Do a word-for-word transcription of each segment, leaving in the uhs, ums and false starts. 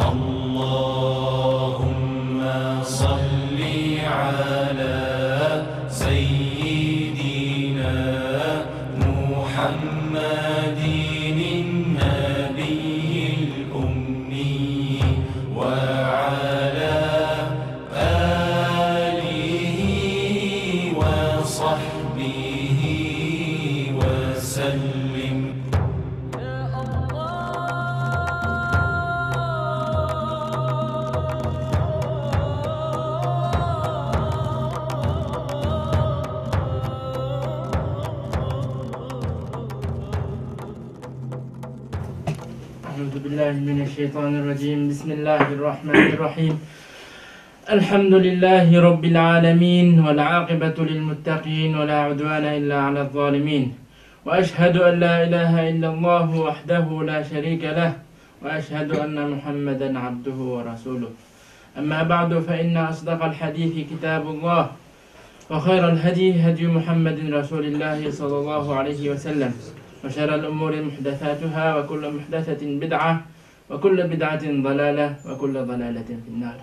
اللهم صل على سيدنا محمد النبي الأمي وعلى آله وصحبه وسلم. أعوذ بالله من الشيطان الرجيم. بسم الله الرحمن الرحيم. الحمد لله رب العالمين، والعاقبة للمتقين، ولا عدوان إلا على الظالمين، وأشهد أن لا إله إلا الله وحده لا شريك له، وأشهد أن محمدا عبده ورسوله. أما بعد، فإن أصدق الحديث كتاب الله، وخير الهدي هدي محمد رسول الله صلى الله عليه وسلم، وشر الأمور محدثاتها، وكل محدثة بدعة، وكل بدعة ضلالة، وكل ضلالة في النار.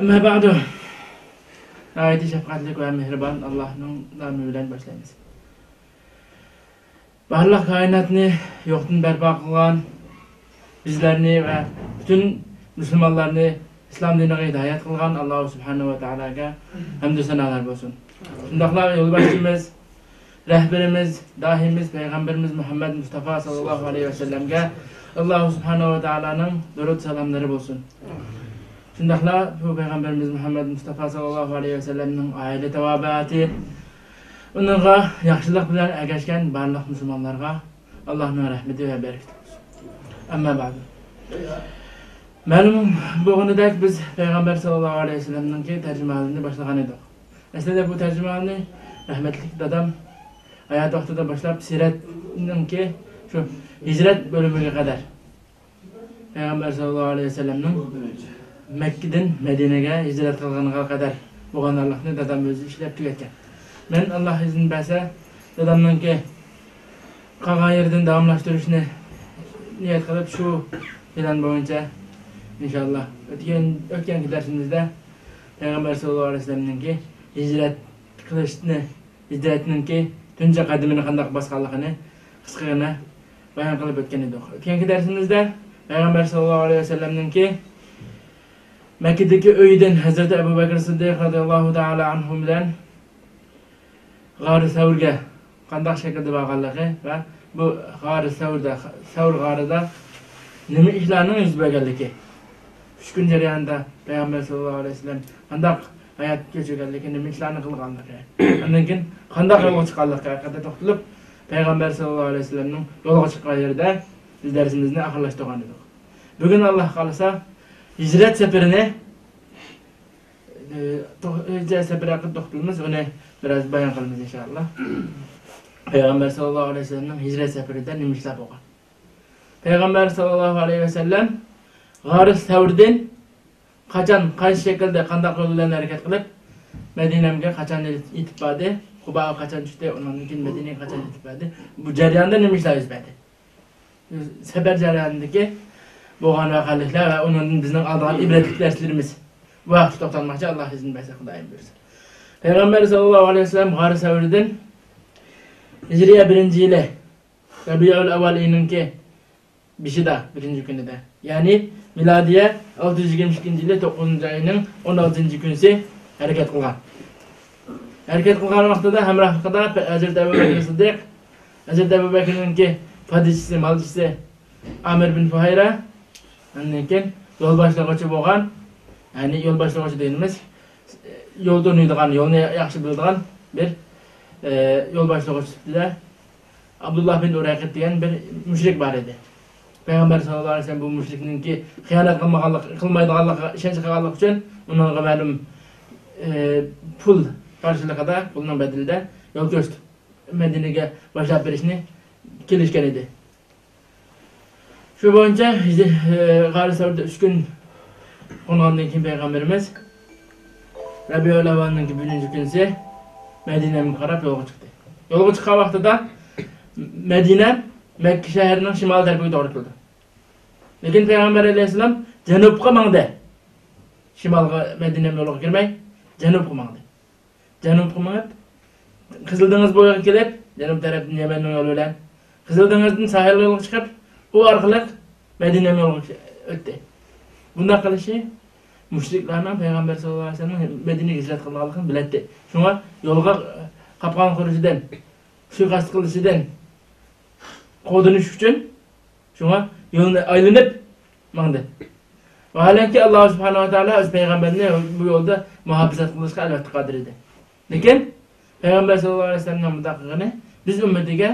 أما بعد. ناھايىتى شەپقەتلىك ۋە مېھرىبان ئاللاھنىڭ نامى بىلەن باشلايمىز. بارلىق كائىناتنى يوقتىن بەرپا قىلغان، بىزلەرنى ۋە پۈتۈن مۇسۇلمانلارنى ئىسلام دىنىغا ھىدايەت قىلغان ئاللاھ سۇبھانەھۇ ۋە تائالاگە ھەمدۇ سانالار بولسۇن. شۇنداقلا يولباشچىمىز، رەھبىرىمىز، داھىيمىز، پەيغەمبىرىمىز مۇھەممەد مۇستافا ساللاللاھۇ ئەلەيھى ۋەسەللەمگە ئاللاھ سۇبھانەھۇ ۋە تائالانىڭ دۇرۇد سالاملىرى بولسۇن. شۇنداقلا بۇ پەيغەمبىرىمىز مۇھەممەد مۇستافا ساللاللاھۇ ئەلەيھى ۋەسەللەمنىڭ ئائىلە تاۋابىئاتى، ئۇنىڭغا ياخشىلىق بىلەن ئەگەشكەن بارلىق مۇسۇلمانلارغا ئاللاھنىڭ رەھمىتى ۋە بەرىكىتى بولسۇن. ئەمما بەئدۇ. مەلۇم بولغىنىدەك، بىز پەيغەمبەر ساللاللاھۇ ئەلەيھى ۋەسەللەمنىڭكى تەرجىمىھالىنى باشلىغان ئىدۇق. ئەسلىدە بۇ تەرجىمىھالنى رەھمەتلىك دادام ھايات ۋاقتىدا باشلاپ، سىرەتنىڭكى شۇ ھىجرەت بۆلۈمىگە قەدەر، پەيغەمبەر ساللاللاھۇ ئەلەيھى ۋەسەللەمنىڭ مەككىدىن مەدىنىگە ھىجرەت قىلغىنىغا قەدەر بولغانلىقنى دادام ئۆزى ئىشلەپ تۈگەتكەن. مەن، ئاللاھ ئىزىن بەرسە، دادامنىڭكى قالغان يېرىدىن داۋاملاشتۇرۇشنى نىيەت قىلىپ، شۇ پىلان بويىچە، ئىنشائاللاھ، ئۆتكەن، ئۆتكەنكى دەرسىمىزدە پەيغەمبەر ساللاللاھۇ ئەلەيھى ۋەسەللەمنىڭكى ھىجرەت قىلىشنى، ھىجرەتنىڭكى تۇنجى قەدىمىنى قانداق باسقانلىقىنى قىسقىغىنە بايان قىلىپ ئۆتكەن ئىدۇق. ئۆتكەنكى دەرسىمىزدە پەيغەمبەر ساللاللاھۇ ئەلەيھى ۋەسەللەمنىڭكى مەككىدىكى ئۆيىدىن ھەزرىتى ئەبۇ بەكرى سىددىق رەزىياللاھۇ تائالا ئەنھۇ بىلەن غارى سەۋرگە قانداق شەكىلدە بارغانلىقى ۋە بۇ غارى سەۋردە، سەۋر غارىدا نېمە ئىشلارنىڭ يۈز بەرگەنلىكى، ئۈچ كۈن جەريانىدا پەيغەمبەر ساللاللاھۇ ئەلەيھى ۋەسەللەم قانداق ھايات كەچۈرگەنلىكى، نېمە ئىشلارنى قىلغانلىقى، ئاندىن كېيىن قانداق يولغا چىققانلىقى ھەققىدە توختىلىپ، پەيغەمبەر ساللاللاھۇ ئەلەيھى ۋەسەللەمنىڭ يولغا چىققان يېرىدە بىز دەرسىمىزنى ئاخىرلاشتۇرغان ئىدۇق. بۈگۈن، ئاللاھ خالىسا، ھىجرەت سەپىرىنى، ئى، توغ-، ھىجرەت سەپىرى ھەققىدە توختىلىمىز، ئۇنى بىراز بايان قىلىمىز، ئىنشائاللاھ. پەيغەمبەر ساللاللاھۇ ئەلەيھى ۋەسەللەمنىڭ ھىجرەت سەپىرىدە نېمە ئىشلار بولغان؟ پەيغەمبەر ساللاللاھۇ ئەلەيھى ۋەسەللەم غارى سەۋردىن قاچان، قايسى شەكىلدە، قانداق يول بىلەن ھەرىكەت قىلىپ، مەدىنەمگە قاچان يېتىپ باردى، قۇباغا قاچان چۈشتى، ئۇنىڭدىن كېيىن مەدىنىگە قاچان يېتىپ باردى، بۇ جەرياندا نېمە ئىشلار يۈز بەردى؟ سەپەر جەريانىدىكى بولغان ۋەقەلىكلەر ۋە ئۇنىڭدىن بىزنىڭ ئالىدىغان ئىبرەتلىك دەرسلىرىمىز، بۇ ھەقتە توختالماقچى، ئاللاھ ئىزىن بەرسە، خۇدايىم بۇيرۇسا. پەيغەمبەر ساللاللاھۇ ئەلەيھى ۋەسەللەم غارى سەۋردىن ھىجرىيە بىرىنچى يىلى رەبىئۇل ئەۋۋەل ئېيىنىڭكى بېشىدا، بىرىنچى كۈنىدە، يەنى مىلادىيە ئالتە يۈز يىگىرمە ئىككىنچى يىلى توققۇزىنچى ئاينىڭ ئون ئالتىنچى كۈنىسى ھەرىكەت قىلغان. ھەرىكەت قىلغان ۋاقتىدا ھەمراھلىقىدا ھەزرىتى ئەبۇ بەكرى سىددىق، ھەزرىتى ئەبۇ بەكرىنىڭكى پادىچىسى، مالچىسى ئامىر بىن فۇھەيرە، ئاندىن كېيىن يول باشلىغۇچى بولغان، يەنى يول باشلىغۇچى دېگىنىمىز، يول تونۇيدىغان، يولنى ياخشى بىلىدىغان بىر، ئە، يول باشلىغۇچى سۈپىتىدە ئابدۇللا بىن ئۇرەيقىت دېگەن بىر مۇشرىك بار ئىدى. پەيغەمبەر ساللاللاھۇ ئەلەيھى ۋەسەللەم بۇ مۇشرىكنىڭكى خىيانەت قىلمىغانلىق، قىلمايدىغانلىقىغا ئىشەنچ قىلغانلىقى ئۈچۈن ئۇنىڭغا مەلۇم، ئى، پۇل قارشىلىقىدا، پۇلنىڭ بەدىلىدە يول كۆرسىتىپ، مەدىنىگە باشلاپ بېرىشنى كېلىشكەن ئىدى. شۇ بويىچە ھىجرىي، ئى، غارى سەۋردە ئۈچ كۈن قونغاندىن كېيىن پەيغەمبىرىمىز رەبىئۇل ئەۋۋەلنىڭكى بىرىنچى كۈنىسى مەدىنەگە قاراپ يولغا چىقتى. يولغا چىققان ۋاقتىدا مەدىنە مەككە شەھىرىنىڭ شىمال تەرىپىگە توغرا كېلىدۇ. لېكىن پەيغەمبەر ئەلەيھىسسالام جەنۇبقا ماڭدى. شىمالغا، مەدىنە يولىغا كىرمەي، جەنۇبقا ماڭدى. جەنۇبقا مېڭىپ، قىزىل دېڭىز بويىغا كېلىپ، جەنۇب تەرەپتىن يەمەننىڭ يولى بىلەن قىزىل دېڭىزدىن ساھىل يولىغا چىقىپ، ئۇ ئارقىلىق مەدىنە يولىغا ئۆتتى. بۇنداق قىلىشى مۇشرىكلارنىڭ پەيغەمبەر ساللاللاھۇ ئەلەيھى ۋەسەللەمنىڭ مەدىنىگە ھىجرەت قىلغانلىقىنى بىلەتتى. شۇڭا يولغا قاپقان قۇرۇشىدىن، سۇيىقەست قىلىشىدىن قوغدىنىش ئۈچۈن، شۇڭا يولنى ئايلىنىپ ماڭدى. ۋاھالەنكى، ئاللا سۇبھانەھۇ ۋە تائالا ئۆز پەيغەمبىرىنى بۇ يولدا مۇھاپىزەت قىلىشقا ئەلۋەتتە قادىر ئىدى. لېكىن پەيغەمبەر ساللاللاھۇ ئەلەيھى ۋەسەللەمنىڭ بۇنداق قىلغىنى بىز ئۈممىتىگە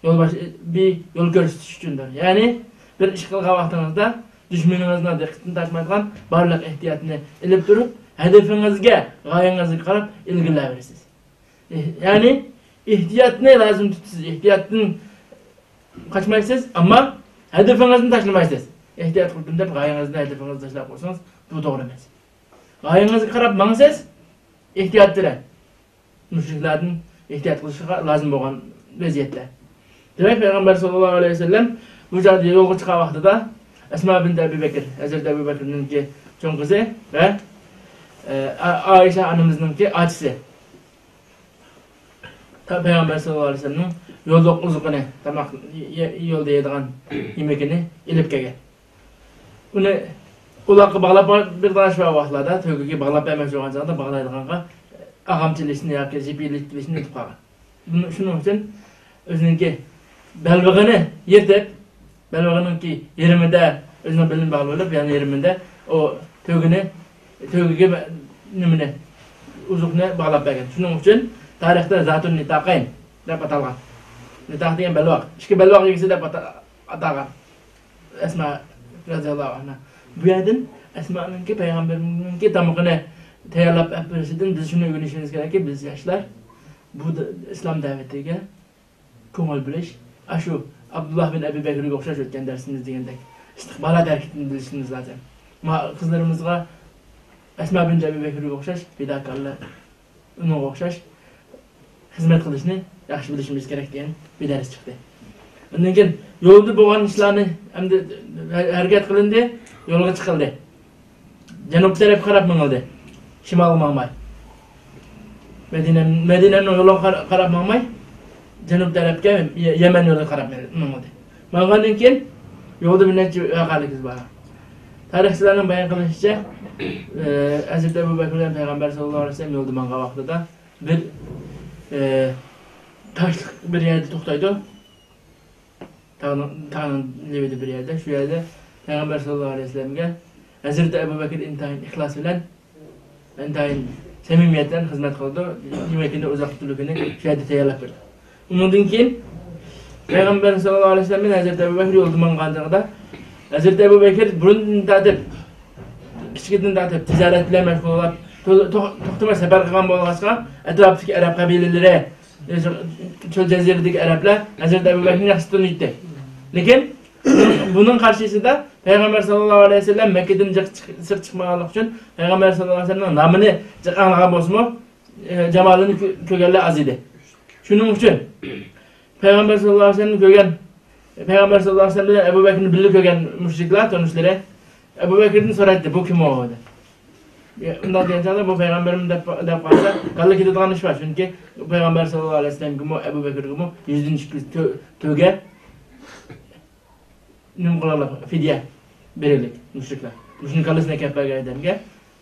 يول باش-، بىر يول كۆرسىتىش ئۈچۈندۇر. يەنى بىر ئىش قىلغان ۋاقتىڭىزدا دۈشمىنىڭىزنىڭ دىققىتىنى تارتمايدىغان بارلىق ئېھتىياتنى ئېلىپ تۇرۇپ، ھەدىپىڭىزگە، غايىڭىزگە قاراپ ئىلگىرىلەۋېرىسىز. ئېھ-، يەنى ئېھتىياتنى لازىم تۇتىسىز، ئېھتىياتتىن قاچمايسىز، ئەمما ھەدىپىڭىزنى تاشلىمايسىز. ئېھتىيات قىلدىم دەپ غايىڭىزنى، ھەدىپىڭىزنى تاشلاپ قويسىڭىز، بۇ توغرا ئەمەس. غايىڭىزغا قاراپ ماڭىسىز، ئېھتىيات بىلەن. مۇشرىكلاردىن ئېھتىيات قىلىشقا لازىم بولغان ۋەزىيەتتە. دېمەك، پەيغەمبەر ساللاللاھۇ ئەلەيھى ۋەسەللەم بۇ جايدا يولغا چىققان ۋاقتىدا ئەسما بىنت ئەبى بەكىر، ھەزرىتى ئەبۇ بەكرىنىڭكى چوڭ قىزى ۋە، ئە، ئا-، ئائىشە ئانىمىزنىڭكى ئاچىسى. تا-، پەيغەمبەر ساللاللاھۇ ئەلەيھى ۋەسەللەمنىڭ يوللۇق ئوزۇقىنى، تاماق، يە-، يولدا يەيدىغان يېمىكىنى ئېلىپ كەلگەن. ئۇنى ئۇلاققا باغلاپ بېرىدىغان شۇ ۋاقىتلاردا، تۆگىگە باغلاپ بەرمەكچى بولغان چاغدا باغلايدىغانغا ئاغام چېلىشنى ياكى جىپ ئېلىشنى ئۇنتۇپ قالغان. بۇنى، شۇنىڭ ئۈچۈن ئۆزىنىڭكى بەلبېغىنى يىرتىپ، بەلبېغىنىڭكى يېرىمىدە ئۆزىنىڭ بېلىنى باغلىۋېلىپ، يەنە يېرىمىدە ئۇ تۆگىنى، تۆگىگە نېمىنى، ئوزۇقنى باغلاپ بەرگەن. شۇنىڭ ئۈچۈن تارىختا زاتۇن نىتاقەين دەپ ئاتالغان. نىتاق دېگەن بەلباغ. ئىككى بەلباغ ئىگىسى دەپ ئاتا-، ئاتالغان. ئەسما رەزىياللاھۇ ئەنھا. بۇ يەردىن ئەسمانىڭكى پەيغەمبەرنىڭكى تامىقىنى تەييارلاپ ئەپ بېرىشىدىن بىز شۇنى ئۆگىنىشىمىز كېرەككى، بىز ياشلار بۇ د-، ئىسلام دەۋىتىگە كۆڭۈل بۆلۈش، ئاشۇ ئابدۇللا بىن ئەبى بەكرىگە ئوخشاش، ئۆتكەن دەرسىمىزدە دېگەندەك، ئىستىخبارات ھەرىكىتىنى بىلىشىمىز لازىم. ما-، قىزلىرىمىزغا ئەسما بىنت ئەبى بەكرىگە ئوخشاش پىداكارلىق، ئۇنىڭغا ئوخشاش خىزمەت قىلىشنى ياخشى بىلىشىمىز كېرەك دېگەن بىر دەرس چىقتى. ئاندىن كېيىن يولدا بولغان ئىشلارنى ئەمدى ھەر-، ھەرىكەت قىلىندى، يولغا چىقىلدى. جەنۇب تەرەپكە قاراپ مېڭىلدى. شىمالغا ماڭماي. مەدىنە، مەدىنەنىڭ يولىغا قارا-، قاراپ ماڭماي، جەنۇب تەرەپكە، يە-، يەمەن يولىغا قاراپ مېڭىلدى. ماڭغاندىن كېيىن يولدا بىر نەچچە ۋەقەلىك ئىز بار. تارىخچىلارنىڭ بايان قىلىشىچە، ئە، ھەزرىتى ئەبۇ بەكىر بىلەن پەيغەمبەر ساللاللاھۇ ئەلەيھى ۋەسەللەم يولدا ماڭغان ۋاقتىدا بىر، ئە، تاشلىق بىر يەردە توختايدۇ. تاغنىڭ، تاغنىڭ لېۋىدە بىر يەردە. شۇ يەردە پەيغەمبەر ساللاللاھۇ ئەلەيھى ۋەسەللەمگە ھەزرىتى ئەبۇ بەكىر ئىنتايىن ئىخلاس بىلەن، ئىنتايىن سەمىمىيەت بىلەن خىزمەت قىلىدۇ. يېمەكلىكنى، ئوزۇق-تۈلۈكىنى شۇ يەردە تەييارلاپ بېرىدۇ. ئۇنىڭدىن كېيىن پەيغەمبەر ساللاللاھۇ ئەلەيھى ۋەسەللەم بىلەن ھەزرىتى ئەبۇ بەكىر يولدا ماڭغان چاغدا، ھەزرىتى ئەبۇ بەكىر بۇرۇندىن تارتىپ، كىچىكىدىن تارتىپ تىجارەت بىلەن مەشغۇل بولۇپ، تو-، تو-، توختىماي سەپەر قىلغان بولغاچقا، ئەتراپتىكى ئەرەب قەبىلىلىرى، چۆل جەزىرىدىكى ئەرەبلەر ھەزرىتى ئەبۇ بەكرىنى ياخشى تونۇيتتى. لېكىن بۇنىڭ قارشىسىدا پەيغەمبەر ساللاللاھۇ ئەلەيھى ۋەسەللەم مەككىدىن جىق چىق-، سىرت چىقمىغانلىقى ئۈچۈن پەيغەمبەر ساللاللاھۇ ئەلەيھى ۋەسەللەمنىڭ نامىنى جىق ئاڭلىغان بولسىمۇ، ئە، جامالىنى كۆ-، كۆرگەنلەر ئاز ئىدى. شۇنىڭ ئۈچۈن پەيغەمبەر ساللاللاھۇ ئەلەيھى ۋەسەللەمنى كۆرگەن، پەيغەمبەر ساللاللاھۇ ئەلەيھى ۋەسەللەم بىلەن ئەبۇ بەكرىنى بىللە كۆرگەن مۇشرىكلار، تونۇشلىرى ئەبۇ بەكرىدىن سورايتتى، بۇ كىم ئۇ؟ دەپ. ئۇنداق دېگەن چاغدا بۇ پەيغەمبەرمۇ دەپ، دەپ قارىسا، كاللا كېتىدىغان ئىش بار. چۈنكى پەيغەمبەر ساللاللاھۇ ئەلەيھى ۋەسەللەمگىمۇ، ئەبۇ بەكرىگىمۇ يۈزدىن ئىككى يۈز تۆ-، تۆگە نېمە قىلغانلىق، فىدىيە بېرەيلىك مۇشرىكلار. مۇشۇنىڭ كاللىسىنى ئەكەپ بەرگەن ئادەمگە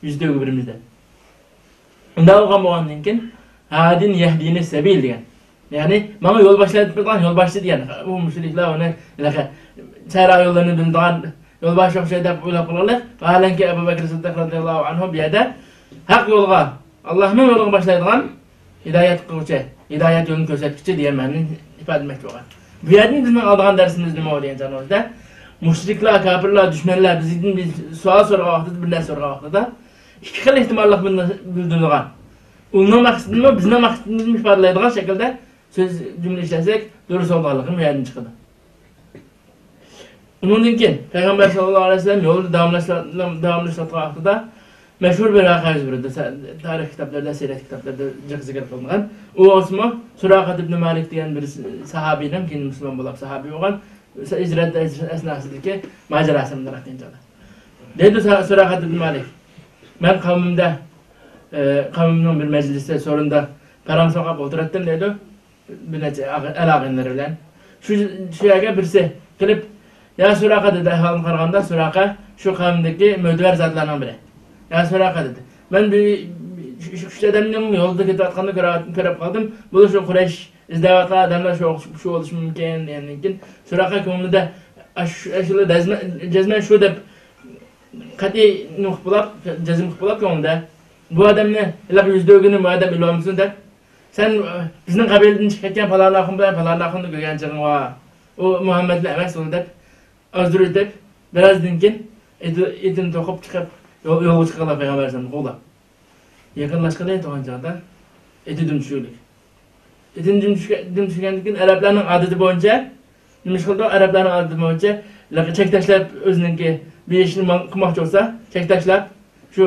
يۈز تۆگە بېرىمىز دەپ. ئۇنداق بولغان بولغاندىن كېيىن، ھادىن يەھدىنى سەبىل دېگەن. يەنى، ماڭا يول باشلاپ بېرىدىغان يولباشچى دېگەن. ئۇ مۇشرىكلار ئۇنى ھېلىقى سەھرا يوللىرىنى بىلىدىغان يولباشچى ئوخشايدۇ دەپ ئويلاپ قالغانلىق. ۋاھالەنكى، ئەبۇ بەكرى سىددىق رەزىياللاھۇ ئەنھۇ بۇ يەردە ھەق يولغا، ئاللاھنىڭ يولىغا باشلايدىغان ھىدايەت قىلغۇچى، ھىدايەت يولىنى كۆرسەتكۈچى دېگەن مەنىنى ئىپادىلىمەكچى بولغان. بۇ يەردىن بىزنىڭ ئالىدىغان دەرسىمىز نېمە دېگەن چاغدا، مۇشرىكلار، كاپىرلار، دۈشمەنلەر بىزدىن بىر سوئال سورىغان ۋاقتىدا، بىر نەرسە سورىغان ۋاقتىدا، ئىككى خىل ئېھتىماللىقنى بىلدۈرىدىغان، ئۇنىڭ مەقسىتىنىمۇ، بىزنىڭ مەقسىتىمىزنىمۇ ئىپادىلەيدىغان شەكىلدە سۆز جۈملە ئىشلەتسەك، دۇرۇس بولىدىغانلىقى بۇ يەردىن چىقىدۇ. ئۇنىڭدىن كېيىن پەيغەمبەر ساللاللاھۇ ئەلەيھى ۋەسەللەم يولدا داۋاملاشلا-، داۋاملىشىۋاتقان ۋاقتىدا مەشھۇر بىر ۋەقە يۈز بېرىدۇ. سە-، تارىخ كىتابلىرىدا، سىيرەت كىتابلىرىدا جىق زىكىر قىلىنغان. ئۇ بولسىمۇ سۇراقەت ئىبنى مالىك دېگەن بىر ساھابىنىڭ، كېيىن مۇسۇلمان بولۇپ ساھابىي بولغان، ھىجرەت ئەسناسىدىكى ماجىراسى مۇنداق دېگەن چاغدا. دەيدۇ سۇراقە ئىبن مالىك، مەن قەۋمىمدە، ئە، قەۋمىمنىڭ بىر مەجلىسى سورۇندا پاراڭ سوقۇپ ئولتۇراتتىم دەيدۇ، بىر نەچچە ئەل ئاغىنىلىرى بىلەن. شۇ، شۇ يەرگە بىرسى كېلىپ، يا سۇراقە دېدى، ئەھۋالىنى قارىغاندا سۇراقە شۇ قەۋمدىكى مۆتىۋەر زاتلارنىڭ بىرى. يا سۇراقە دېدى، مەن بىر، شۇ، شۇ ئۈچ ئادەمنىڭ يولدا كېتىۋاتقاننى كۆرۈپ، كۆرۈپ قالدىم. بۇلار شۇ قۇرەيش ئىزدەۋاتقان ئادەملەر شۇ، شۇ بولۇشى مۇمكىن دېگەندىن كېيىن، سۇراقە كۆڭلىدە، ئاشۇ، ئاشۇلا جەزمەن شۇ دەپ قەتئىي نېمە قىلىپ بولۇپ، جەزم قىلىپ بولۇپ كۆڭلىدە، بۇ ئادەمنى ھېلىقى يۈز دۆگىنى بۇ ئادەم ئېلىۋالمىسۇن دەپ، سەن، ئە، بىزنىڭ قەبىلىدىن چىقىپ كەتكەن پالان ئاخۇن بىلەن پالان ئاخۇننى كۆرگەن چېغىڭ بار، ئۇ مۇھەممەدلا ئەمەس ئۇ دەپ ئازدۇرۇۋېتىپ، بىرازدىن كېيىن ئېتى-، ئېتىنى توقۇپ چىقىپ، يول-، يولغا چىققانلار پەيغەمبەر ئەلەيھىسسالام قوغلاپ. يېقىنلاشقىلى تۇرغان چاغدا ئېتى دۈم چۈشكۈنلۈك. ئېتىنى دۈم چۈشكە-، دۈم چۈشكەندىن كېيىن ئەرەبلەرنىڭ ئادىتى بويىچە نېمە ئىش قىلىدۇ؟ ئەرەبلەرنىڭ ئادىتى بويىچە چەك تاشلاپ، ئۆزىنىڭكى بىر ئىشنى ماڭ-، قىلماقچى بولسا، چەك تاشلاپ، شۇ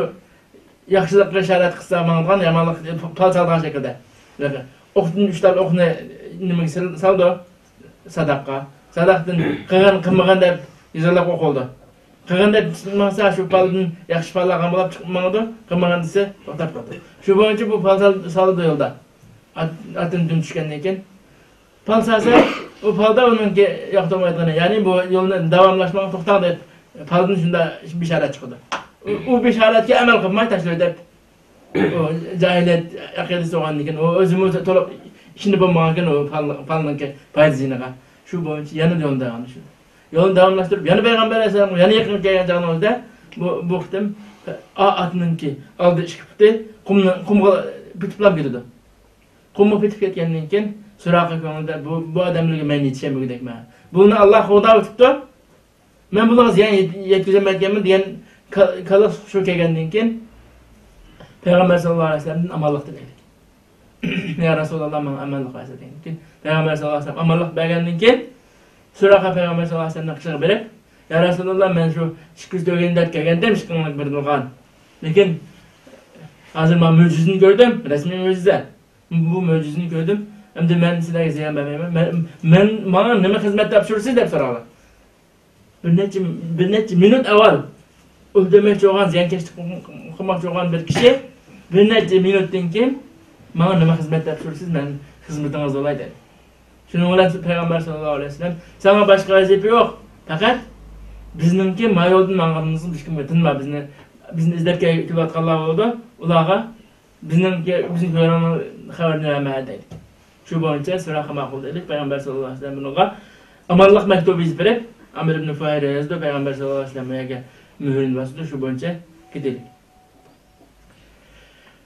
ياخشىلىققا ئىشارەت قىلسا ماڭىدىغان، يامانلىققا پال سالىدىغان شەكىلدە. ئوقتىن ئۈچ تال ئوقنى نېمىگە سال-، سالىدۇ؟ ساداققا. ساداقتىن قىلغان، قىلمىغان دەپ يېزىلىپ ئوقۇلىدۇ. قىلغان دەپ ماڭسا، شۇ پالدىن ياخشى پال ئالغان بولۇپ چىقىپ ماڭىدۇ، قىلمىغان دېسە توختاپ قالىدۇ. شۇ بويىچە بۇ پال سال-، سالىدۇ يولدا. ئات-، ئاتتىن دۈم چۈشكەندىن كېيىن. پال سالسا، ئۇ پالدا ئۇنىڭكى ياقتۇرمايدىغىنى، يەنى بۇ يولنى داۋاملاشماڭ، توختاڭ دەپ پالدىن شۇنداق بېشارەت چىقىدۇ. ئۇ، ئۇ بېشارەتكە ئەمەل قىلماي تاشلىۋېتىپ، ئۇ جاھىلىيەت ئەقىدىسى بولغاندىكىن، ئۇ ئۆزىمۇ تولۇق ئىشىنىپ بولمىغانكەن، ئۇ پال-، پالنىڭكى پايدا زىيىنىغا. شۇ بويىچە يەنە يولنى داۋاملاشتۇردى. يولنى داۋاملاشتۇرۇپ، يەنە پەيغەمبەر ئەلەيھىسسالامغا يەنە يېقىن كەلگەن چاغنىڭ ئۆزىدە بۇ، بۇ قېتىم ئا-، ئاتنىڭكى ئالدى ئىككى پۇتى قۇمنى، قۇمغا پېتىپلا كېتىدۇ. قۇمغا پېتىپ كەتكەندىن كېيىن، سۇراقە كۆڭلىدە، بۇ، بۇ ئادەملەرگە مەن يېتىشەلمىگۈدەكمەن. بۇلارنى ئاللا قوغداۋېتىپتۇ. مەن بۇلارغا زىيان يەت-، يەتكۈزەلمەيدىكەنمەن دېگەن كا-، كاللىغا شۇ كەلگەندىن كېيىن، پەيغەمبەر ساللاللاھۇ ئەلەيھى ۋەسەللەمدىن ئامانلىق تىلىدى. يا رەسۇلاللا، ماڭا ئامانلىق بەرسە دېگەندىن كېيىن، پەيغەمبەر ساللاللاھۇ ئەلەيھى ۋەسەللەم ئامانلىق بەرگەندىن كېيىن، سۇراقە پەيغەمبەر ساللاللاھۇ ئەلەيھى ۋەسەللەمنىڭ قېشىغا بېرىپ، يا رەسۇلاللا، مەن شۇ ئىككى يۈز دۆگىنى دەپ كەلگەنتىم، ئىشقىڭلار بېرىدىغان. لېكىن ھازىر مانا مۆجىزىنى كۆردۈم، رەسمىي مۆجىزە. بۇ مۆجىزىنى كۆردۈم. ئەمدى مەن سىلەرگە زىيان بەرمەيمەن. مەن، مەن، ماڭا نېمە خىزمەت تاپشۇرىسىز دەپ سورىغان. بىر نەچچە، بىر نەچچە مىنۇت ئاۋۋال ئۆلتۈرمەكچى بولغان، زىيانكەشلىك قىلماقچى بولغان بىر كىشى بىر نەچچە مىنۇتتىن كېيىن ماڭا نېمە خىزمەت تاپشۇرىسىز، مەن خىزمىتىڭىز بولاي دېدى. شۇنىڭ بىلەن پەيغەمبەر ساللاللاھۇ ئەلەيھى ۋەسەللەم، ساڭا باشقا ۋەزىپە يوق، پەقەت بىزنىڭكى ما يولدىن ماڭغىنىمىزنى ھېچكىمگە تىنما، بىزنى، بىزنى ئىزدەپ كېلىۋاتقانلار بولىدۇ، ئۇلارغا بىزنىڭكى، بىزنى كۆرۈڭلار، خەۋەرنى بەرمە دەيدۇ. شۇ بويىچە سۇراقە ماقۇل دېدى. پەيغەمبەر ساللاللاھۇ ئەلەيھى ۋەسەللەم بۇنىڭغا ئامانلىق مەكتۇبى يېزىپ بېرىپ، ئامىر ئىبن فۇھەيرە يازىدۇ، پەيغەمبەر ساللاللاھۇ ئەلەيھى ۋەسەللەم بۇ يەرگە مۆھرىنى باسىدۇ، شۇ بويىچە كېتىلدى.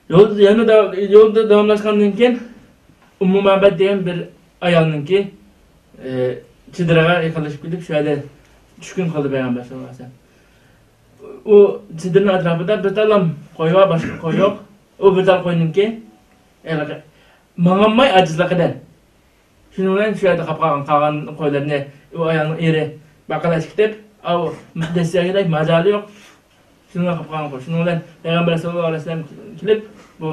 يولدا يەنە داۋ-، يولدا داۋاملاشقاندىن كېيىن، ئۇممۇ مەبەد دېگەن بىر ئايالنىڭكى، ئى، چېدىرىغا يېقىنلىشىپ كېتىپ، شۇ يەردە چۈشكۈن قىلدى پەيغەمبەر ساللاللاھۇ ئەلەيھى ۋەسەللەم. ئۇ چېدىرنىڭ ئەتراپىدا بىر تاللا قوي بار، باشقا قوي يوق. ئۇ بىر تال قوينىڭكى، ھېلىقى، ماڭالماي ئاجىزلىقىدىن. شۇنىڭ بىلەن شۇ يەردە قاپ قالغان، قالغان قويلىرىنى ئۇ ئايالنىڭ ئېرى باقىلاش كېتىپ، ئاۋۇ دەسسەگىدەك ماجالى يوق. شۇنىڭغا قاپ قالغان قوي. شۇنىڭ بىلەن پەيغەمبەر ساللاللاھۇ ئەلەيھى ۋەسەللەم كېلىپ، بۇ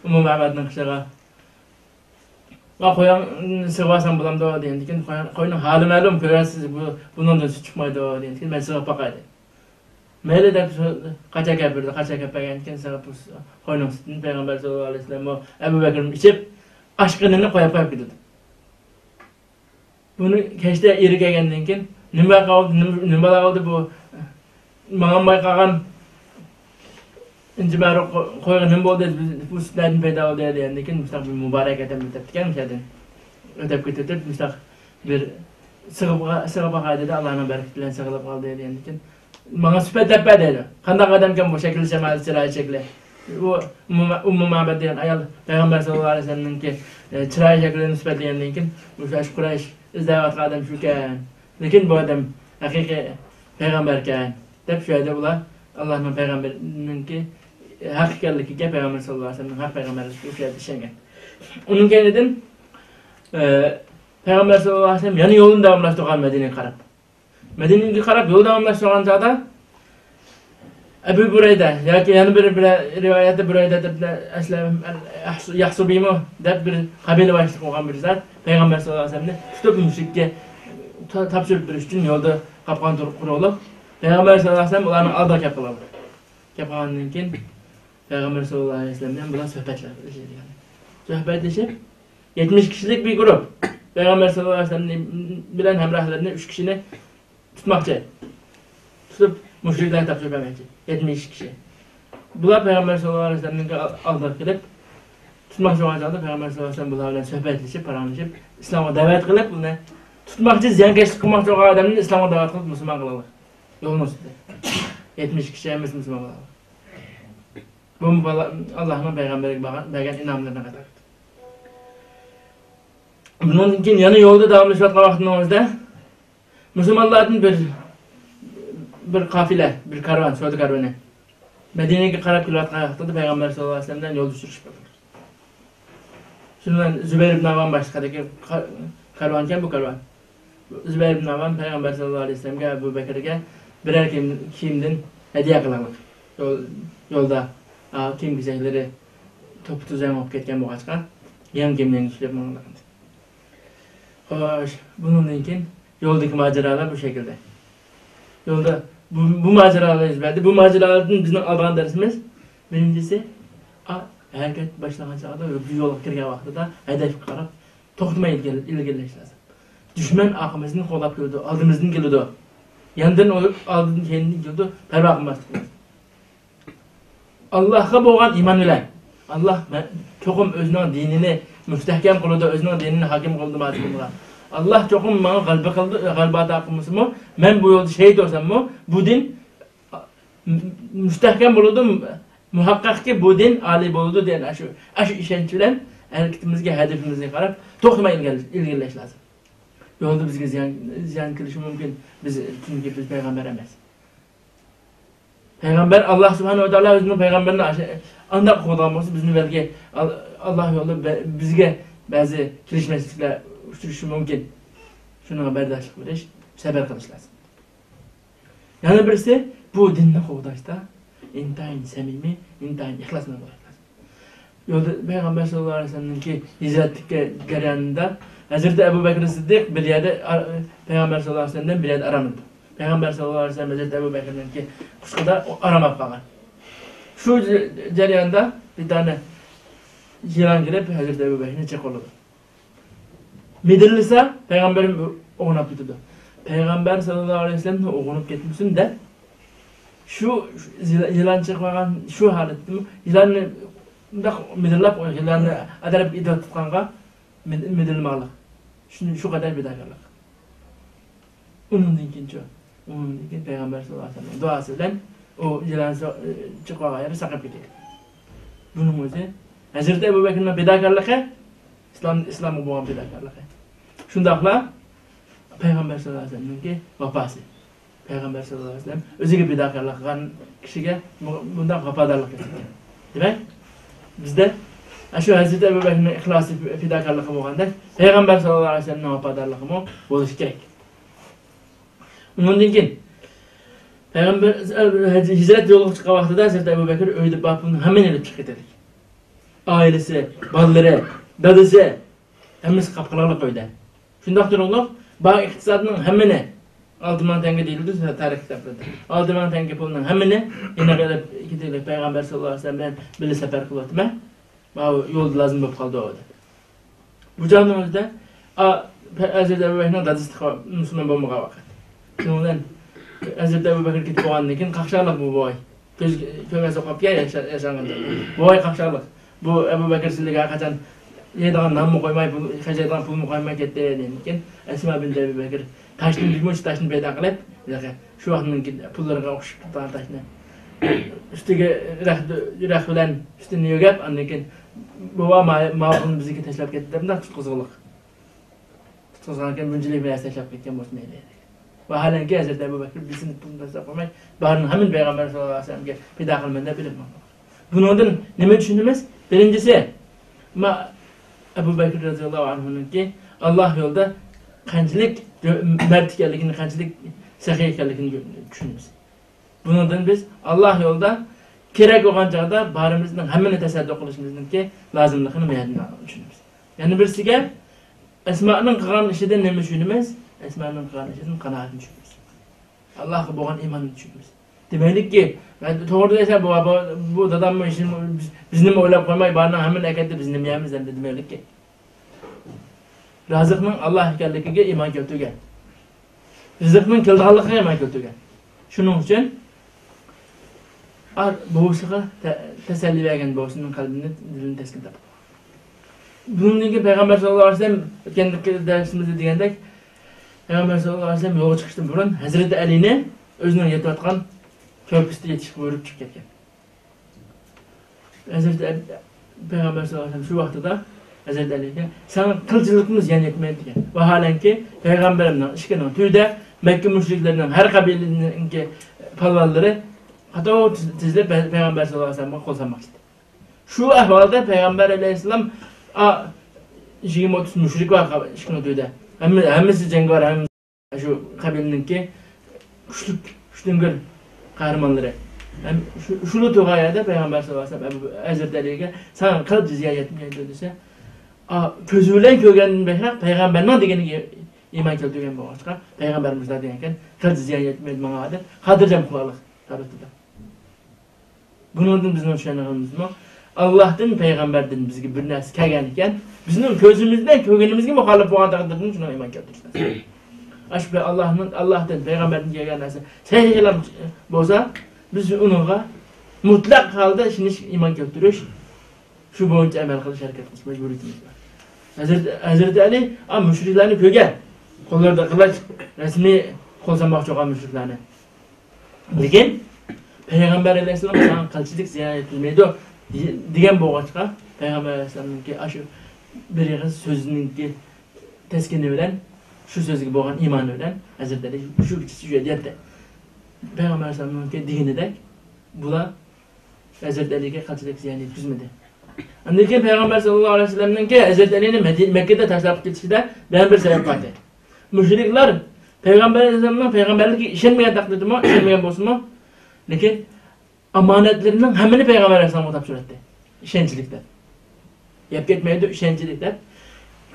ئۇممۇ مەبەدنىڭ قېشىغا، «ما قويۇڭ سېغىۋالسام بولامدۇ؟» دېگەندىكىن، «قوي-، قوينىڭ ھالى مەلۇم، كۆرەرسىز، بۇ، بۇنىڭدىن سۈت چىقمايدۇ» دېگەندىكىن، «مەن سېغىپ باقاي» دېدى. «مەيلى» دەپ، قاچا كەپ بەردى، قاچا كەپ بەرگەندىكىن، سېغىپ بۇ قوينىڭ سۈتىنى پەيغەمبەر ساللاللاھۇ ئەلەيھى ۋەسەللەم ئەبۇ بەكرىمۇ ئىچىپ، ئاچقىنىنى قويۇپ، قويۇپ كېتىدۇ. بۇنى كەچتە ئېرى كەلگەندىن كېيىن، «نېمە بولدى، نېمە، نېمە بالا بولدى بۇ؟ ماڭالماي قالغان ئىنچە مەرۇق قويغا نېمە بولدى؟ بۇ سۈت نەدىن پەيدا بولدى؟» دېگەندىن كېيىن، مۇشۇنداق بىر مۇبارەك ئادەم ئۆتەپتىكەن، مۇشۇ يەردىن ئۆتۈپ كېتىۋېتىپ، مۇشۇنداق بىر سېغىپ، سېغىپ باقاي دېدى، ئاللانىڭ بەرىكىتى بىلەن سېغىلىپ قالدى دېگەندىن كېيىن، ماڭا سۈپەت دەپ بەر دەيدۇ. قانداق ئادەمكەن بۇ، شەكلى شامال، چىرايى شەكلى؟ ئۇ ئۇممۇ مە-، ئۇممۇ مەبەد دېگەن ئايال پەيغەمبەر ساللاللاھۇ ئەلەيھى ۋەسەللەمنىڭكى، ئە، چىرايى شەكلىنى سۈپەتلىگەندىن كېيىن، مۇشۇ قۇرەيش ئىزدەۋاتقان ئادەم شۇكەن. لېكىن بۇ ئادەم ھەقىقىي پەيغەمبەركەن، دەپ شۇ يەردە ئۇلار ئاللانىڭ پەيغەمبىرىنىڭكى ھەق ئىكەنلىكىگە، پەيغەمبەر ساللاللاھۇ ئەلەيھى ۋەسەللەمنىڭ ھەق پەيغەمبەرلىكىگە شۇ يەردە ئىشەنگەن. ئۇنىڭ كەينىدىن، ئە، پەيغەمبەر ساللاللاھۇ ئەلەيھى ۋەسەللەم يەنە يولىنى داۋاملاشتۇرغان مەدىنىگە قاراپ. مەدىنىگە قاراپ يول داۋاملاشتۇرغان چاغدا ئەبۇ بۇرەيدە ياكى يەنە بىر، بىر رىۋايەتتە بۇرەيدە دەپ، ئەسلەم، يەھسۇبىمۇ دەپ بىر قەبىلە باشلىقى بولغان بىر زات پەيغەمبەر ساللاللاھۇ ئەلەيھى ۋەسەللەمنى تۇتۇپ، مۇشرىككە، تا-، تاپشۇرۇپ بېرىش ئۈچۈن يولدا قاپقان تۇر-، قۇرۇقلۇق. پەيغەمبەر سەللەللاھۇ ئەلەيھى ۋەسەللەم ئۇلارنىڭ ئالدىغا كەپ قالىدۇ. كەپ قالغاندىن كېيىن پەيغەمبەر سەللەللاھۇ ئەلەيھى ۋەسەللەم بىلەن بۇلار سۆھبەتلەشىدۇ. سۆھبەتلىشىپ، يەتمىش كىشىلىك بىر گۇرۇپ. پەيغەمبەر سەللەللاھۇ ئەلەيھى ۋەسەللەم بىلەن ھەمراھلىرىنى ئۈچ كىشىنى تۇتماقچى. تۇتۇپ، مۇشرىكلارغا تاپشۇرۇپ بەرمەكچى. يەتمىش كىشى. بۇلار پەيغەمبەر سەللەللاھۇ ئەلەيھى ۋەسەللەمنىڭ ئالدىغا كېلىپ، تۇتماقچى بولغان چاغدا پەيغەمبەر سەللەللاھۇ ئەلەيھى ۋەسەللەم بۇلار بىلەن سۆھبەتلىشىپ، پاراڭلىشىپ، ئىسلامغا دەۋەت قىلىپ، بۇنى تۇتماقچى، زىيانكەشلىك قىلماقچى بولغان ئادەمنى ئىسلامغا دەۋەت قىلىپ مۇسۇلمان قىلىڭلار. يولنى ئۇزىتىدۇ. يەتمىش كىشى ھەممىسى مۇسۇلمان بولىدۇ. بۇ ئاللاھنىڭ پەيغەمبەرگە بەرگەن، بەرگەن ئىنئاملىرىنىڭ قاتارىدۇر. بۇنىڭدىن كېيىن يەنە يولدا داۋاملىشىۋاتقان ۋاقتىنىڭ ئۆزىدە مۇسۇلمانلاردىن بىر، بىر قافىلە، بىر كارۋان، سودا كارۋىنى مەدىنىگە قاراپ كېلىۋاتقان ۋاقتىدا پەيغەمبەر سەللەللاھۇ ئەلەيھى ۋەسەللەم بىلەن يولدا ئۇچرىشىپ قالدى. شۇنىڭ بىلەن زۇبەير ئىبن ئاۋام باشلىقىدىكى قا-، كارۋانكەن بۇ كارۋان. زۇبەير ئىبن ئاۋام پەيغەمبەر سەللەللاھۇ ئەلەيھى ۋەسەللەمگە ئەبۇ بەكرىگە بىرەر كىيىم، كىيىمدىن ھەدىيە قىلىڭلار. يول-، يولدا، ئا، كىيىم-كېچەكلىرى توپا-توزان بولۇپ كەتكەن بولغاچقا، يېڭى كىيىملەرنى كىيىپ ماڭىڭلار. خوش، بۇنىڭدىن كېيىن يولدىكى ماجىرالار بۇ شەكىلدە. يولدا بۇ، بۇ ماجىرالار يۈز بەردى. بۇ ماجىرالاردىن بىزنىڭ ئالىدىغان دەرسىمىز، بىرىنچىسى، ئا، ھەرىكەت باشلانغان چاغدا، بۇ يولغا كىرگەن ۋاقتىدا ھەدەپكە قاراپ توختىماي ئىلگىرى-، ئىلگىرىلەش لازىم. دۈشمەن ئارقىمىزدىن قوغلاپ كېلىدۇ، ئالدىمىزدىن كېلىدۇ. ياندىن ئۇ-، ئالدىن، كەينىدىن كېلىدۇ، پەرۋا قىلماسلىق لازىم. ئاللاھقا بولغان ئىمان بىلەن، ئاللاھ مە-، چوقۇم ئۆزىنىڭ دىنىنى مۇستەھكەم قىلىدۇ، ئۆزىنىڭ دىنىنى ھاكىم قىلىدۇ، ماجىكىمغا. ئاللاھ چوقۇم ماڭا غەلىبە قىلدى، غەلىبە ئاتا قىلمىسىمۇ، مەن بۇ يولدا شېھىت بولساممۇ، بۇ دىن مۇستەھكەم بولىدۇ، مۇھەققەقكى بۇ دىن ئالىي بولىدۇ دېگەن ئاشۇ، ئاشۇ ئىشەنچ بىلەن ھەرىكىتىمىزگە، ھەدىپىمىزگە قاراپ توختىماي ئىلگىرىلەش لازىم. يولدا بىزگە زىيان، زىيان كېلىشى مۇمكىن. بىز، چۈنكى بىز پەيغەمبەر ئەمەس. پەيغەمبەر، ئاللاھ سۇبھانەھۇ ۋە تائالا ئۆزىنىڭ پەيغەمبىرىنى ئاشۇ، ئانداق قوغدىغان بولسا، بىزنى بەلكى ئال-، ئاللاھ يولىدا بە-، بىزگە بەزى كېلىشمەسلىكلەر ئۇچرىشى مۇمكىن. شۇنىڭغا بەرداشلىق بېرىش، سەبرى قىلىش لازىم. يەنە بىرسى، بۇ دىننى قوغداشتا ئىنتايىن سەمىمىي، ئىنتايىن ئىخلاس بىلەن بولۇش لازىم. يولدا پەيغەمبەر سەللەللاھۇ ئەلەيھى ۋەسەللەمنىڭكى ھىجرەتتىكى جەريانىدا ھەزرىتى ئەبۇ بەكرى سىددىق بىر يەردە، ئا، پەيغەمبەر سەللەللاھۇ ئەلەيھى ۋەسەللەم بىلەن بىر يەردە ئارام ئالىدۇ. پەيغەمبەر سەللەللاھۇ ئەلەيھى ۋەسەللەم ھەزرىتى ئەبۇ بەكرىنىڭكى قۇچىقىدا ئارام ئاپ قالغان. شۇ ج-، جەرياندا بىر دانە يىلان كېلىپ ھەزرىتى ئەبۇ بەكرىنى چېقىۋالىدۇ. مىدىرلىسا، پەيغەمبەرمۇ ئويغىنىپ كېتىدۇ. پەيغەمبەر سەللەللاھۇ ئەلەيھى ۋەسەللەم ئويغىنىپ كەتمىسۇن دەپ، شۇ يىلان چېقىۋالغان شۇ ھالەتتىمۇ يىلاننى مۇنداق مىدىرلاپ، يىلاننى ئەتراپقا ئېتىۋاتقانغا مىد-، مىدىرلىماقلىق. شۇ، شۇ قەدەر پىداكارلىق. ئۇنىڭدىن كېيىنچۇ؟ ئۇنىڭدىن كېيىن پەيغەمبەر سەللەللاھۇ ئەلەيھى ۋەسەللەمنىڭ دۇئاسى بىلەن ئۇ يىلان سو-، چىقىۋالغان يېرى ساقىيىپ كېتىدۇ. بۇنىڭ ئۆزى ھەزرىتى ئەبۇ بەكرىنىڭ پىداكارلىقى، ئىسلام، ئىسلامغا بولغان پىداكارلىقى. شۇنداقلا پەيغەمبەر سەللەللاھۇ ئەلەيھى ۋەسەللەمنىڭكى ۋاپاسى. پەيغەمبەر سەللەللاھۇ ئەلەيھى ۋەسەللەم ئۆزىگە پىداكارلىق قىلغان كىشىگە بۇ-، بۇنداق ۋاپادارلىق كۆرسەتكەن. دېمەك، بىزدە ئاشۇ ھەزرىتى ئەبۇ بەكرىنىڭ ئىخلاسى، پىداكارلىقى بولغاندەك، پەيغەمبەر سەللەللاھۇ ئەلەيھى ۋەسەللەمنىڭ ۋاپادارلىقىمۇ بولۇشى كېرەك. ئۇنىڭدىن كېيىن پەيغەمبەر ھىجرەت يولىغا چىققان ۋاقتىدا ھەزرىتى ئەبۇ بەكرى ئۆيدە بار پۇلنىڭ ھەممىنى ئېلىپ چىقىپ كېتىدۇ. ئائىلىسى، بالىلىرى، دادىسى، ھەممىسى قاپقاراڭغۇلۇق ئۆيدە. شۇنداق تۇرۇقلۇق بار ئىقتىسادنىڭ ھەممىنى، ئالتە مىڭ تەڭگە دېيىلىدۇ تارىخ كىتابلىرىدا، ئالتە مىڭ تەڭگە پۇلنىڭ ھەممىنى يېنىغا ئېلىپ كېتىدۇ، پەيغەمبەر سەللەللاھۇ ئەلەيھى ۋەسەللەم بىلەن بىللە سەپەر قىلىۋاتىمەن. ماۋۇ يولدا لازىم بولۇپ قالدى، دەپ. بۇ چاغنىڭ ئۆزىدە، ئا، پە-، ھەزرىتى ئەبۇ بەكرىنىڭ دادىسى مۇسۇلمان بولمىغان ۋاقىت. شۇنىڭ بىلەن ھەزرىتى ئەبۇ بەكرى كېتىپ بولغاندىن كېيىن قاقشاللىق بۇ بوۋاي. كۆز، كۆرمەس بولۇپ قاپتىكەن ياشا-، ياشانغاندا. بوۋاي قاقشاللىق. بۇ ئەبۇ بەكرى سىددىق ھەر قاچان يەيدىغان نانمۇ قويماي، پۇل، خەجلەيدىغان پۇلمۇ قويماي كەتتى دېگەندىن كېيىن، ئەسما بىنت ئەبۇ بەكرى تاشتىن بىر مۇنچە تاشنى پەيدا قىلىپ، شۇ ۋاقىتنىڭ پۇللىرىغا ئوخشىشىپ تۇرغان تاشنى ئۈستىگە رەخت، رەخت بىلەن ئۈستىنى يۆگەپ، ئاندىن كېيىن، بوۋا، ما-، ماۋۇنى بىزگە تاشلاپ كەتتى دەپ، مۇنداق تۇتقۇزغۇلۇق. تۇتقۇزغانكەن، بۇنچىلىك بىر نەرسە تاشلاپ كەتكەن بولسا مەيلى. ۋاھالەنكى، ھەزرىتى ئەبۇ بەكرى بىرسىنى پۇلنى تاشلاپ قويماي، بارىنىڭ ھەممىنى پەيغەمبەر سەللەللاھۇ ئەلەيھى ۋەسەللەمگە پىدا قىلىمەن دەپ ئېلىپ ماڭدى. بۇنىڭدىن نېمە چۈشىنىمىز؟ بىرىنچىسى، ما-، ئەبۇ بەكرى رەزىياللاھۇ ئەنھۇنىڭكى ئاللاھ يولىدا قانچىلىك مەرد ئىكەنلىكىنى، قانچىلىك سېخىي ئىكەنلىكىنى چۈشىنىمىز. بۇنىڭدىن بىز ئاللاھ يولىدا كېرەك بولغان چاغدا بارىمىزنىڭ ھەممىنى تەسەددۇق قىلىشىمىزنىڭكى لازىملىقىنى مۇ يەردىن چۈشىنىمىز. يەنە بىرسىگە، ئەسمانىڭ قىلغان ئىشىدىن نېمە چۈشىنىمىز؟ ئەسمانىڭ قىلغان ئىشىدىن قانائەتنى چۈشىنىمىز. ئاللاھقا بولغان ئىماننى چۈشىنىمىز. دېمەكلىككى، مەن توغرا دەيسەن، بۇ، بۇ، بۇ داداممۇ ھېچنېمە، بىز، بىزنىمۇ ئويلاپ قويماي، بارنىڭ ھەممىنى ئەكەتتى، بىز نېمە يەيمىز ئەمدى دېمەكلىككى. رازىقنىڭ ئاللاھ ئىكەنلىكىگە ئىمان كەلتۈرگەن. رىزىقنىڭ كېلىدىغانلىقىغا ئىمان كەلتۈرگەن. شۇنىڭ ئۈچۈن ئا-، بوۋىسىغا تە-، تەسەللى بەرگەن، بوۋىسىنىڭ قەلبىنى، دىلىنى تەسكىن تاپقان. بۇنىڭدىن كېيىن پەيغەمبەر ساللاللاھۇ ئەلەيھى ۋەسەللەم، ئۆتكەندىكى دەرسىمىزدە دېگەندەك، پەيغەمبەر ساللاللاھۇ ئەلەيھى ۋەسەللەم يولغا چىقىشتىن بۇرۇن ھەزرىتى ئەلىنى ئۆزىنىڭ يېتىۋاتقان كۆرپىسىدە يېتىشكە بۇيرۇپ چىقىپ كەتكەن. ھەزرىتى ئەل-، پەيغەمبەر ساللاللاھۇ ئەلەيھى ۋەسەللەم شۇ ۋاقتىدا ھەزرىتى ئەلىگە، ساڭا قىلچىلىقمۇ زىيان يەتمەيدۇ دېگەن. ۋاھالەنكى، پەيغەمبىرىمنىڭ ئىشىكىنىڭ تۈۋىدە مەككە مۇشرىكلىرىنىڭ ھەر قەبىلىنىڭكى پالۋانلىرى قاتتىق تىز-، تىزىلىپ پەي-، پەيغەمبەر ساللاللاھۇ ئەلەيھى ۋەسەللەمگە قول سالماقچى ئىدى. شۇ ئەھۋالدا پەيغەمبەر ئەلەيھىسسالام، ئا، يىگىرمە ئوتتۇز مۇشرىك بار ئىشىكنىڭ تۈۋىدە. ھەممە-، ھەممىسى جەڭگىۋار، ھەممىسى شۇ قەبىلىنىڭكى كۈچلۈك، كۈچتۈڭگۈر قەھرىمانلىرى. ھەم شۇ، شۇلا تۇرغان يەردە پەيغەمبەر ساللاللاھۇ ئەلەيھى ۋەسەللەم ئەبۇ، ھەزرىتى ئەلىگە، ساڭا قىلچە زىيان يەتمەيدۇ دېسە، ئا، كۆزى بىلەن كۆرگەندىن بەكرەك پەيغەمبەرنىڭ دېگىنىگە ئىمان كەلتۈرگەن بولغاچقا، پەيغەمبەر مۇشۇنداق دېگەنكەن، قىلچە زىيان يەتمەيدۇ ماڭا دەپ، خاتىرجەم قىلغانلىق تارىختا. بۇنىڭدىن بىزنىڭ چۈشەنگىنىمىزمۇ، ئاللاھتىن، پەيغەمبەردىن بىزگە بىر نەرسە كەلگەن ئىكەن، بىزنىڭ كۆزىمىز بىلەن كۆرگىنىمىزگە مۇخالىپ بولغان تەقدىردىمۇ شۇنىڭغا ئىمان كەلتۈرۈش لازىم. ئاشۇ پەي-، ئاللاھنىڭ، ئاللاھتىن، پەيغەمبەردىن كەلگەن نەرسە سەھىھلا بولسا، بىز ئۇنىڭغا مۇتلەق ھالدا ئىشىنىش، ئىمان كەلتۈرۈش، شۇ بويىچە ئەمەل قىلىش ھەرىكەت قىلىش مەجبۇرىيىتىمىز بار. ھەزرىتى، ھەزرىتى ئەلى، ئا، مۇشرىكلارنى كۆرگەن، قوللىرىدا قىلىچ، رەسمىي قول سالماقچى بولغان مۇشرىكلارنى. لېكىن پەيغەمبەر ئەلەيھىسسالام ساڭا قىلچىلىك زىيان يەتكۈزمەيدۇ دېگەن بولغاچقا، پەيغەمبەر ئەلەيھىسسالامنىڭكى ئاشۇ بىر ئېغىز سۆزىنىڭكى تەسكىنى بىلەن شۇ سۆزگە بولغان ئىمانى بىلەن ھەزرىتى ئەلى شۇ كېچىسى شۇ يەردە ياتتى. پەيغەمبەر ئەلەيھىسسالامنىڭكى دېگىنىدەك بۇلار ھەزرىتى ئەلىگە قىلچىلىك زىيان يەتكۈزمىدى. ئاندىن كېيىن پەيغەمبەر ساللاللاھۇ ئەلەيھى ۋەسەللەمنىڭكى ھەزرىتى ئەلىنى مەدى-، مەككىدە تاشلاپ كېتىشىدە بىر سەۋەب بار ئىدى. مۇشرىكلار پەيغەمبەر ئەلەيھىسسالامنىڭ پەيغەمبەرلىكىگە ئىشەنمىگەن تەقدىردىمۇ، ئىشەنمىگەن بولسىمۇ، لېكىن ئامانەتلىرىنىڭ ھەممىنى پەيغەمبەر ئەلەيھىسسالامغا تاپشۇراتتى. ئىشەنچلىك دەپ. يەپ كەتمەيدۇ، ئىشەنچلىك دەپ.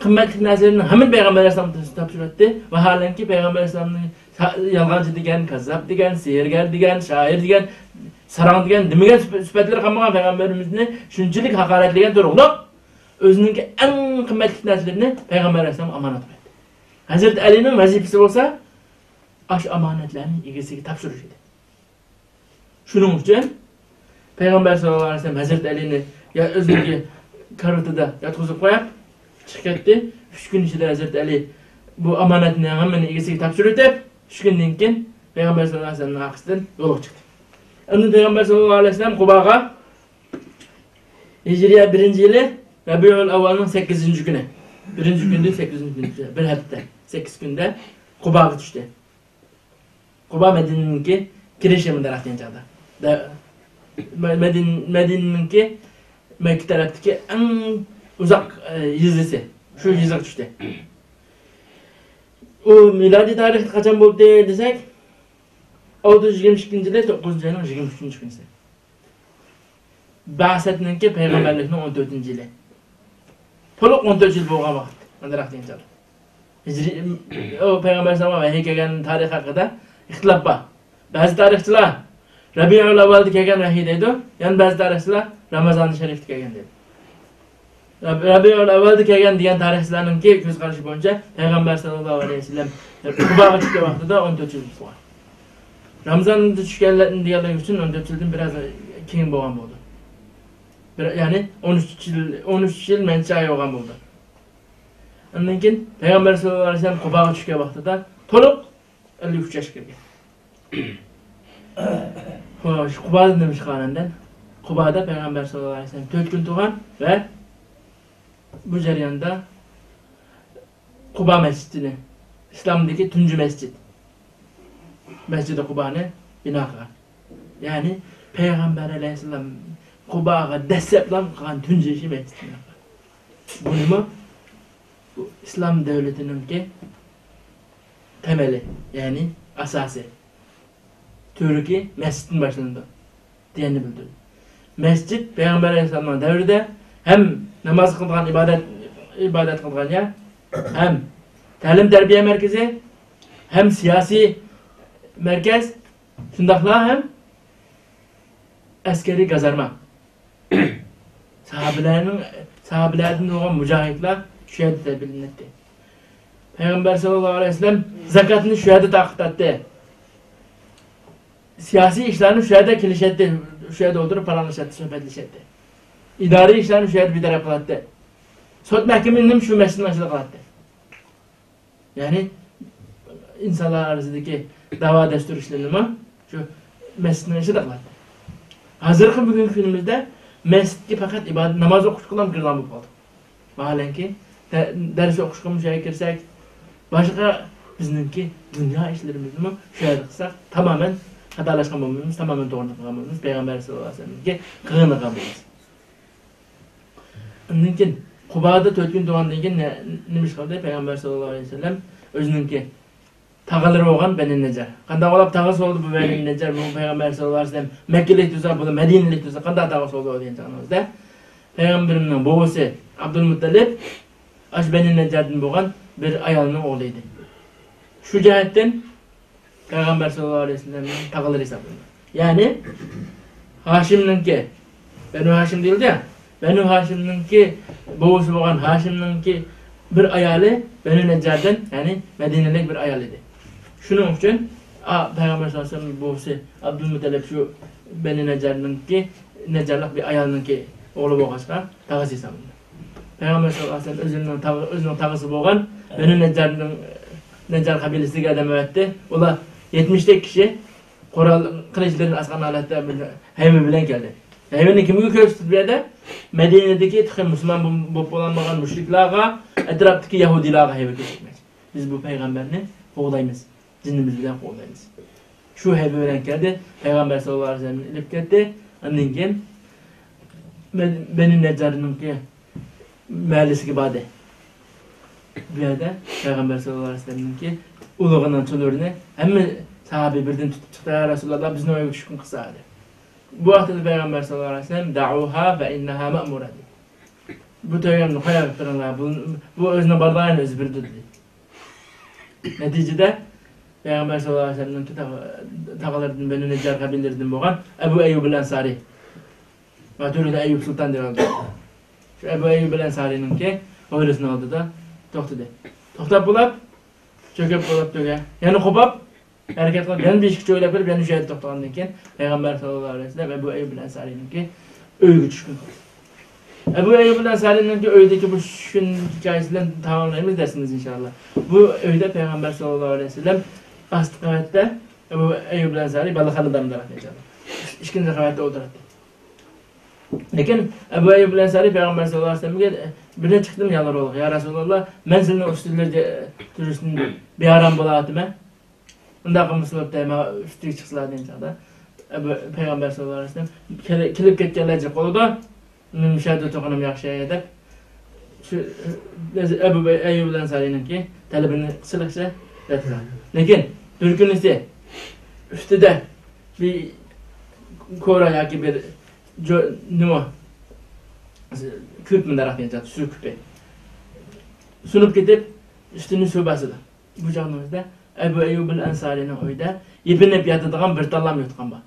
قىممەتلىك نەرسىلىرىنىڭ ھەممىنى پەيغەمبەر ئەلەيھىسسالامغا تاپشۇراتتى. ۋاھالەنكى، پەيغەمبەر ئەلەيھىسسالامنى سا-، يالغانچى دېگەن، كاززاپ دېگەن، سېھىرگەر دېگەن، شائىر دېگەن، ساراڭ دېگەن، دېمىگەن سۈپە-، سۈپەتلىرى قالمىغان پەيغەمبىرىمىزنى شۇنچىلىك ھاقارەتلىگەن تۇرۇقلۇق، ئۆزىنىڭكى ئەڭ قىممەتلىك نەرسىلىرىنى پەيغەمبەر ئەلەيھىسسالامغا ئامانەت قوياتتى. ھەزرىتى ئەلىنىڭ ۋەزىپىسى بولسا، ئاشۇ ئامانەتلەرنى ئىگىسىگە تاپشۇرۇش ئىدى. شۇنىڭ ئۈچۈن پەيغەمبەر ساللاللاھۇ ئەلەيھى ۋەسەللەم ھەزرىتى ئەلىنى يا ئۆزىنىڭكى كارىۋىتىدا ياتقۇزۇپ قويۇپ، چىقىپ كەتتى. ئۈچ كۈن ئىچىدە ھەزرىتى ئەلى بۇ ئامانەتنى ھەممىنى ئىگىسىگە تاپشۇرۇۋېتىپ، ئۈچ كۈندىن كېيىن پەيغەمبەر ساللاللاھۇ ئەلەيھى ۋەسەللەمنىڭ ئارقىسىدىن يولغا چىقتى. ئەمدى پەيغەمبەر ساللاللاھۇ ئەلەيھى ۋەسەللەم قۇباغا ھىجرىيە بىرىنچى يىلى رەبىئۇل ئەۋۋەلنىڭ سەككىزىنچى كۈنى، بىرىنچى كۈندىن سەككىزىنچى كۈنگىچە بىر ھەپتە، سەككىز كۈندە قۇباغا چۈشتى. قۇبا مەدىنىنىڭكى كىرىشى مۇنداق دېگەن چاغدا. دە-، مە-، مەدىن-، مەدىنىنىڭكى مەككە تەرەپتىكى ئەڭ ئۇزاق، ئە، يېزىسى. شۇ يېزىغا چۈشتى. ئۇ مىلادىي تارىختا قاچان بولدى دېسەك، ئالتە يۈز يىگىرمە ئىككىنچى يىلى، توققۇزىنچى ئاينىڭ يىگىرمە ئۈچىنچى كۈنى. بەئسەتنىڭكى پەيغەمبەرلىكنىڭ ئون تۆتىنچى يىلى. تولۇق ئون تۆت يىل بولغان ۋاقىت. ئاندىراق دېگەن چاغدا. ھىجرىي، ئۇ پەيغەمبەر ئەلەيھىسسالامغا ۋەھىي كەلگەن تارىخ ھەققىدە ئىختىلاپ بار. بەزى تارىخچىلار رەبىئۇل ئەۋۋەلدە كەلگەن ۋەھىي دەيدۇ، يەنە بەزى تارىخچىلار رامازان شەرىپتە كەلگەن دەيدۇ. رەبىئۇل ئەۋۋەلدە كەلگەن دېگەن تارىخچىلارنىڭكى كۆز قارىشى بويىچە پەيغەمبەر ساللاللاھۇ ئەلەيھى ۋەسەللەم قۇباغا چۈشكەن ۋاقتىدا ئون تۆت يىل بولغان. رامىزاندا چۈشكەنلەر دېگەنلىكى ئۈچۈن ئون تۆت يىلدىن بىراز كېيىن بولغان بولىدۇ. بىر، يەنى ئون ئۈچ يىل، ئون ئۈچ يىل مەنچە ئاي بولغان بولىدۇ. ئاندىن كېيىن پەيغەمبەر ساللاللاھۇ ئەلەيھى ۋەسەللەم قۇباغا چۈشكەن ۋاقتىدا تولۇق ئەللىك ئۈچ ياشقا كىرگەن. خوش، قۇبادا نېمە ئىش قىلغان ئەمدى؟ قۇبادا پەيغەمبەر ساللاللاھۇ ئەلەيھى ۋەسەللەم تۆت كۈن تۇرغان ۋە بۇ جەرياندا قۇبا مەسچىتىنى، ئىسلامدىكى تۇنجى مەسچىت، مەسچىدى قۇبانى بىنا قىلغان. يەنى پەيغەمبەر ئەلەيھىسسالام قۇباغا دەسسەپلا قىلغان تۇنجى ئىشى مەسچىت بىنا قىلغان. بۇنىمۇ بۇ ئىسلام دۆلىتىنىڭكى تەمەلى، يەنى ئاساسى، تۈۋرۈكى مەسچىتتىن باشلىنىدۇ دېگەننى بىلدۈردى. مەسچىت پەيغەمبەر ئەلەيھىسسالامنىڭ دەۋرىدە ھەم ناماز قىلىدىغان، ئىبادەت، ئىبادەت قىلىدىغان يەر، ھەم تەلىم-تەربىيە مەركىزى، ھەم سىياسىي مەركەز، شۇنداقلا ھەم ئەسكەرىي گازارما. ساھابىلەرنىڭ، ساھابىلەردىن بولغان مۇجاھىدلار شۇ يەردە تەربىيەلىنەتتى. پەيغەمبەر ساللاللاھۇ ئەلەيھى ۋەسەللەم زاكاتنى شۇ يەردە تارقىتاتتى. سىياسىي ئىشلارنى شۇ يەردە كېلىشەتتى، شۇ يەردە ئولتۇرۇپ پاراڭلىشاتتى، سۆھبەتلىشەتتى. ئىدارىي ئىشلارنى شۇ يەردە بىر تەرەپ قىلاتتى. سوت مەھكىمىنى شۇ مەسچىتنىڭ ئىچىدە قىلاتتى. يەنى ئىنسانلار ئارىسىدىكى دەۋا دەستۇر ئىشلىرىنىمۇ شۇ مەسچىتنىڭ ئىچىدە قىلاتتى. ھازىرقى بۈگۈنكى كۈنىمىزدە مەسچىتكە پەقەت ئىبادەت، ناماز ئوقۇشقىلا كىرىدىغان بولۇپ قالدۇق. ۋاھالەنكى، دە-، دەرس ئوقۇشقىمۇ شۇ يەرگە كىرسەك، باشقا بىزنىڭكى دۇنيا ئىشلىرىمىزنىمۇ شۇ يەردە قىلساق، تامامەن خاتالاشقان بولمايمىز، تامامەن توغرا قىلغان بولىمىز، پەيغەمبەر ساللاللاھۇ ئەلەيھى ۋەسەللەمگە قىلغان بولىمىز. ئاندىن كېيىن قۇبادا تۆت كۈن تۇرغاندىن كېيىن نە-، نېمە ئىش قىلدى؟ پەيغەمبەر ساللاللاھۇ ئەلەيھى ۋەسەللەم ئۆزىنىڭكى تاغىلىرى بولغان بەنى نەججار. قانداق بولۇپ تاغىسى بولدى بۇ بەنى نەججار؟ بۇ پەيغەمبەر ساللاللاھۇ ئەلەيھى ۋەسەللەم مەككىلىك تۇرسا، بۇلار مەدىنىلىك تۇرسا، قانداق تاغىسى بولدى دېگەن چاغىمىزدا، پەيغەمبىرىمنىڭ بوۋىسى ئابدۇلمۇتتەلىپ ئاشۇ بەنى نەججاردىن بولغان بىر ئايالنىڭ ئوغلى ئىدى. شۇ جەھەتتىن پەيغەمبەر ساللاللاھۇ ئەلەيھى ۋەسەللەمنىڭ تاغىلىرى ھېسابلىنىدۇ. يەنى ھاشىمنىڭكى، بەنۇ ھاشىم دېيىلدى يا، بەنۇ ھاشىمنىڭكى بوۋىسى بولغان ھاشىمنىڭكى بىر ئايالى بەنۇ نەججاردىن، يەنى مەدىنىلىك بىر ئايال ئىدى. شۇنىڭ ئۈچۈن، ئا، پەيغەمبەر ساللاللاھۇ ئەلەيھى ۋەسەللەم بوۋىسى ئابدۇلمۇتەلىپ شۇ بەنۇ نەججارنىڭكى، نەججارلىق بىر ئايالنىڭكى ئوغلى بولغاچقا، تاغىسى ھېسابلىنىدۇ. پەيغەمبەر ساللاللاھۇ ئەلەيھى ۋەسەللەم ئۆزىنىڭ تاغ-، ئۆزىنىڭ تاغىسى بولغان بەنۇ نەججارنىڭ، نەججار قەبىلىسىدىكى ئادەم ئەۋەتتى. ئۇلار يەتمىش تەك كىشى قورال، قىلىچلىرىنى ئاسقان ھالەتتە ھەيۋە بىلەن كەلدى. ھەيۋىنى كىمگە كۆرسىتىپ بەردى؟ مەدىنىدىكى تېخى مۇسۇلمان بولۇپ بولالمىغان مۇشرىكلارغا، ئەتراپتىكى يەھۇدىيلارغا ھەيۋە كۆرسەتمەكچى. بىز بۇ پەيغەمبەرنى قوغدايمىز، جېنىمىز بىلەن قوغدايمىز. شۇ ھەيۋە بىلەن كەلدى، پەيغەمبەر ساللاللاھۇ ئەلەيھى ۋەسەللەمنى ئېلىپ كەتتى. ئاندىن كېيىن بەنى نەججارنىڭكى مەھەللىسىگە باردى. بۇ يەردە پەيغەمبەر ساللاللاھۇ ئەلەيھى ۋەسەللەمنىڭكى ئۇلۇغىنىڭ چۇلۇرىنى ھەممە ساھابە بىردىن تۇتۇپ چىقتى، يا رەسۇلاللا، بىزنىڭ ئۆيگە چۈشكۈن قىلسا، دېدى. بۇ ۋاقىتتا پەيغەمبەر ساللاللاھۇ ئەلەيھى ۋەسەللەم، دەئۇھا فەئىننەھا مەئمۇرە، دېدى. بۇ تۆگەمنى قويۇپ بېرىڭلار، بۇ، بۇ ئۆزىنىڭ بارىدىغان يېرىنى ئۆزى بىلىدۇ، دېدى. نەتىجىدە پەيغەمبەر ساللاللاھۇ ئەلەيھى ۋەسەللەمنىڭ تاغ-، تاغىلىرىدىن، بەنۇ نەججار قەبىلىلىرىدىن بولغان ئەبۇ ئەييۇب ئەل ئەنسارى، ماتۇرىدا ئەييۇب سۇلتان دەۋالدى. شۇ ئەبۇ ئەييۇب ئەل ئەنسارىنىڭكى ھويلىسىنىڭ ئالدىدا توختىدى. توختاپ بولۇپ، چۆكۈپ بولۇپ تۆگە، يەنە قوپاپ، ھەرىكەت قىلىپ، يەنە بىر ئىككى چۆگىلەپ كىرىپ، يەنە شۇ يەردە توختىغاندىن كېيىن، پەيغەمبەر ساللاللاھۇ ئەلەيھى ۋەسەللەم ئەبۇ ئەييۇب ئەل ئەنسارىنىڭكى ئۆيىگە چۈشكۈن قىلدى. ئەبۇ ئەييۇب ئەل ئەنسارىنىڭكى ئۆيىدىكى بۇ چۈشكۈن ھېكايىسى بىلەن تاماملايمىز دەرسىمىزنى، ئىنشائاللا. بۇ ئۆيدە پەيغەمبەر ساللاللاھۇ ئەلەيھى ۋەسەللەم ئاستى قەۋەتتە، ئەبۇ ئەييۇب ئەل ئەنسارى بالاخانىدا ئىنشائاللا. ئىككىنچى قەۋەتتە ئولتۇراتتى. لېكىن ئەبۇ ئەييۇب ئەل ئەنسارى پەيغەمبەر ساللاللاھۇ ئەلەيھى ۋەسەللەمگە بىر نەچچە قېتىم يالۋۇرۇۋالغان، يا رەسۇلاللا، مەن سىلىنىڭ ئۈستىلىرىدە تۇرۇشتىن بىئارام بولاۋاتىمەن. ئۇنداق قىلمىسىلا بولۇپتۇ، ماڭا ئۈستىگە چىقسىلا دېگەن چاغدا، ئەبۇ، پەيغەمبەر ساللاللاھۇ ئەلەيھى ۋەسەللەم كېلىپ، كېلىپ كەتكەنلەر جىق بولىدۇ، مۇشۇ يەردە تۇرغىنىم ياخشى دەپ، شۇ ئەبۇ ئەييۇب ئەنسارىنىڭكى تەلىپىنى قىلىشقا رەت قىلغان. لېكىن بىر كۈنىسى ئۈستىدە بىر كورا ياكى بىر جو-، نېمە، كۆپ مۇنداق دېگەن سۇ كۆپى سۇنۇپ كېتىپ، ئۈستىنى سۇ باسىدۇ. بۇ چاغنىڭ ئۆزىدە ئەبۇ ئەييۇب ئەنسارىنىڭ ئۆيىدە يېپىنىپ ياتىدىغان بىر تاللام يوتقان بار.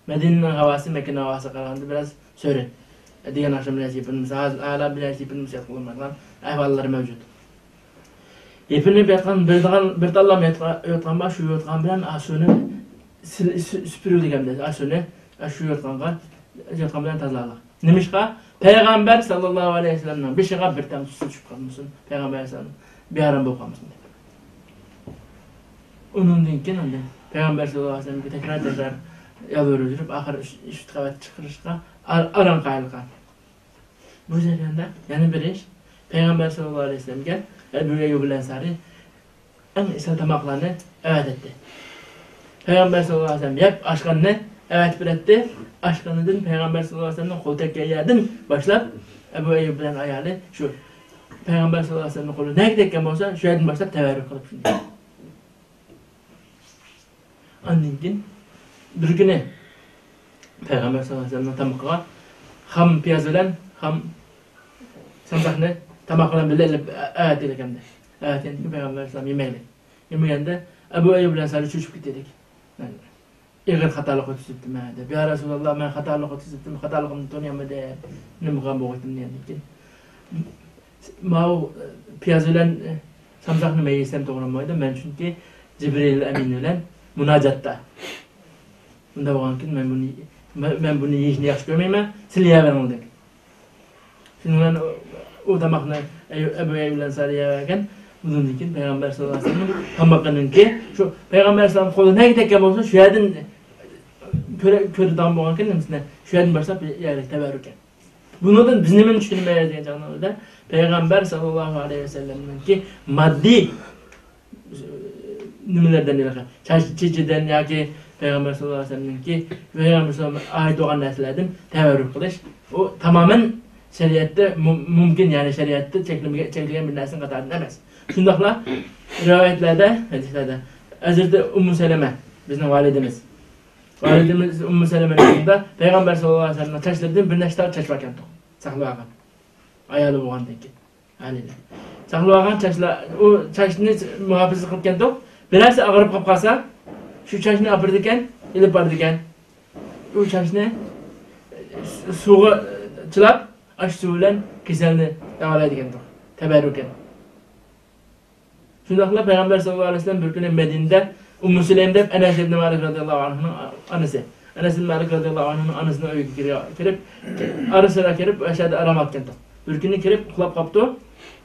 مەدىنىنىڭ ھاۋاسى مەككىنىڭ ھاۋاسىغا قارىغاندا بىراز سۆرۈن. دېگەن ئاخشام بىلەن يېپىنمىسا، ھازىر ھالا بىلەن يېپىنمىسا ياتقىلى بولمايدىغان ئەھۋاللىرى مەۋجۇت. يېپىنىپ ياتقان بىر، بىر تاللام يوتقان، يوتقان بار، شۇ يوتقان بىلەن ئاشۇنى سىل-، سۈ-، سۈپۈرۈلگەندە، ئاشۇنى، شۇ يوتقانغا، يوتقان بىلەن تازىلاق. نېمىشقا؟ پەيغەمبەر ساللاللاھۇ ئەلەيھى ۋەسەللەمنىڭ بېشىغا بىر تامچە سۇ چۈشۈپ قالمىسۇن، پەيغەمبەر ئەلەيھىسسالام بىئارام بولۇپ قالمىسۇن دەپ. ئۇنىڭدىن كېيىن ئاندىن پەيغەمبەر ساللاللاھۇ ئەلەيھى ۋەسەللەمگە تەكرار، تەكرار يالۋۇرۇپ يۈرۈپ، ئاخىرى ئۈچ، ئۈچ قەۋەت چىقىرىشقا ئار-، ئاران قايىل قالدى. بۇ جەرياندا يەنە بىر ئىش، پەيغەمبەر ساللاللاھۇ ئەلەيھى ۋەسەللەمگە ئەبۇ ئەييۇب ئەنسارى ئەڭ ئېسىل تاماقلارنى ئەۋەتەتتى. پەيغەمبەر ساللاللاھۇ ئەلەيھى ۋەسەللەم يەپ ئاشقاننى ئەۋەتىپ بېرەتتى. ئاشقىنىدىن پەيغەمبەر ساللاللاھۇ ئەلەيھى ۋەسەللەمنىڭ قولى تەگكەن يەردىن باشلاپ، ئەبۇ ئەييۇب بىلەن ئايالى شۇ پەيغەمبەر ساللاللاھۇ ئەلەيھى ۋەسەللەمنىڭ قولى نەگە تەگكەن بولسا، شۇ يەردىن باشلاپ تەۋەررۈك قىلىپ شۇنداق. ئاندىن كېيىن بىر كۈنى پەيغەمبەر ساللاللاھۇ ئەلەيھى ۋەسەللەمنىڭ تامىقىغا خام پىياز بىلەن خام سامساقنى تاماق بىلەن بىللە ئېلىپ ئەۋەتكەن ئىكەن. ئەۋەتكەندىن كېيىن پەيغەمبەر ئەلەيھىسسالام يېمەيلى. يېمىگەندە ئەبۇ ئەييۇب ئەنسارى چۆچۈپ كېتەيلىك. مەن ئېغىر خاتالىق ئۆتكۈزۈپتىمەن دەپ. يا رەسۇلاللا، مەن خاتالىق ئۆتكۈزۈپتىم، خاتالىقىمنى تونۇيالمىدىم، نېمە قىلغان بولغىيتىم دېگەندىن كېيىن، ماۋۇ پىياز بىلەن سامساقنى مەن يېسەم توغرا بولمايدۇ، مەن چۈنكى جىبرىل ئەمىن بىلەن مۇناجاتتا. ئۇنداق بولغانكىن مەن بۇنى، مەن، مەن بۇنى يېيىشنى ياخشى كۆرمەيمەن، سىلەر يەۋەرىڭ دېدى. شۇنىڭ بىلەن ئۇ، ئۇ تاماقنى ئەييۇ-، ئەبۇ ئەييۇب ئەنسارى يەۋەرگەن. ئۇنىڭدىن كېيىن پەيغەمبەر ساللاللاھۇ ئەلەيھى ۋەسەللەمنىڭ تامىقىنىڭكى، شۇ پەيغەمبەر ئەلەيھىسسالام قولى نەگە تەگكەن بولسا، شۇ يەردىن كۆرە-، كۆرىدىغان بولغانكەن، نېمىسىنى، شۇ يەردىن باشلاپ يەرلىك تەۋەررۈكەن. بۇنىڭدىن بىز نېمىنى چۈشىنىمىز دېگەن چاغدا، پەيغەمبەر ساللاللاھۇ ئەلەيھى ۋەسەللەمنىڭكى ماددىي نېمىلەردىن، ھېلىقى چاچ، چېچىدىن ياكى پەيغەمبەر ساللاللاھۇ ئەلەيھى ۋەسەللەمنىڭكى، پەيغەمبەر ساللاللاھۇ ئەلەيھى ۋەسەللەم ئائىت بولغان نەرسىلەردىن تەۋەررۈك قىلىش، ئۇ تامامەن شەرىئەتتە مۇم-، مۇمكىن، يەنى شەرىئەتتە چەكلىمىگە-، چەكلىگەن بىر نەرسىنىڭ قاتارىدىن ئەمەس. شۇنداقلا رىۋايەتلەردە، ھەدىسلەردە ھەزرىتى ئۇممۇ سەلەمە، بىزنىڭ ۋالىدىمىز، ۋالىدىمىز ئۇممۇ سەلەمەنىڭ يېنىدا پەيغەمبەر ساللاللاھۇ ئەلەيھى ۋەسەللەمنىڭ چاچلىرىدىن بىر نەچچە تال چاچ باركەن، ساقلىۋالغان، ئايالى بولغاندىن كېيىن. ھالىدە ساقلىۋالغان چاچلار، ئۇ چاچنى مۇھاپىزەت قىلىپكەنتۇق. بىرەرسى ئاغرىپ قاپ قالسا، شۇ چاچنى ئاپىرىدىكەن، ئېلىپ بارىدىكەن. ئۇ چاچنى سۇغا چىلاپ، ئاشۇ سۇ بىلەن كېسەلنى داۋالايدىكەنتۇق. تەبەررۇكەن. شۇنداقلا پەيغەمبەر ساللاللاھۇ ئەلەيھى ۋەسەللەم بىر كۈنى مەدىنىدە ئۇممۇ سۇلەيم دەپ ئەنەس ئىبن مالىك رازىياللاھۇ ئەنھۇنىڭ ئانىسى. ئەنەس ئىبن مالىك رازىياللاھۇ ئەنھۇنىڭ ئانىسىنىڭ ئۆيىگە كىرىپ، كىرىپ، ئارا-سىرا كىرىپ، ئاشۇ يەردە ئارام ئالىدىكەنتۇق. بىر كۈنى كىرىپ ئۇخلاپ قاپتۇ.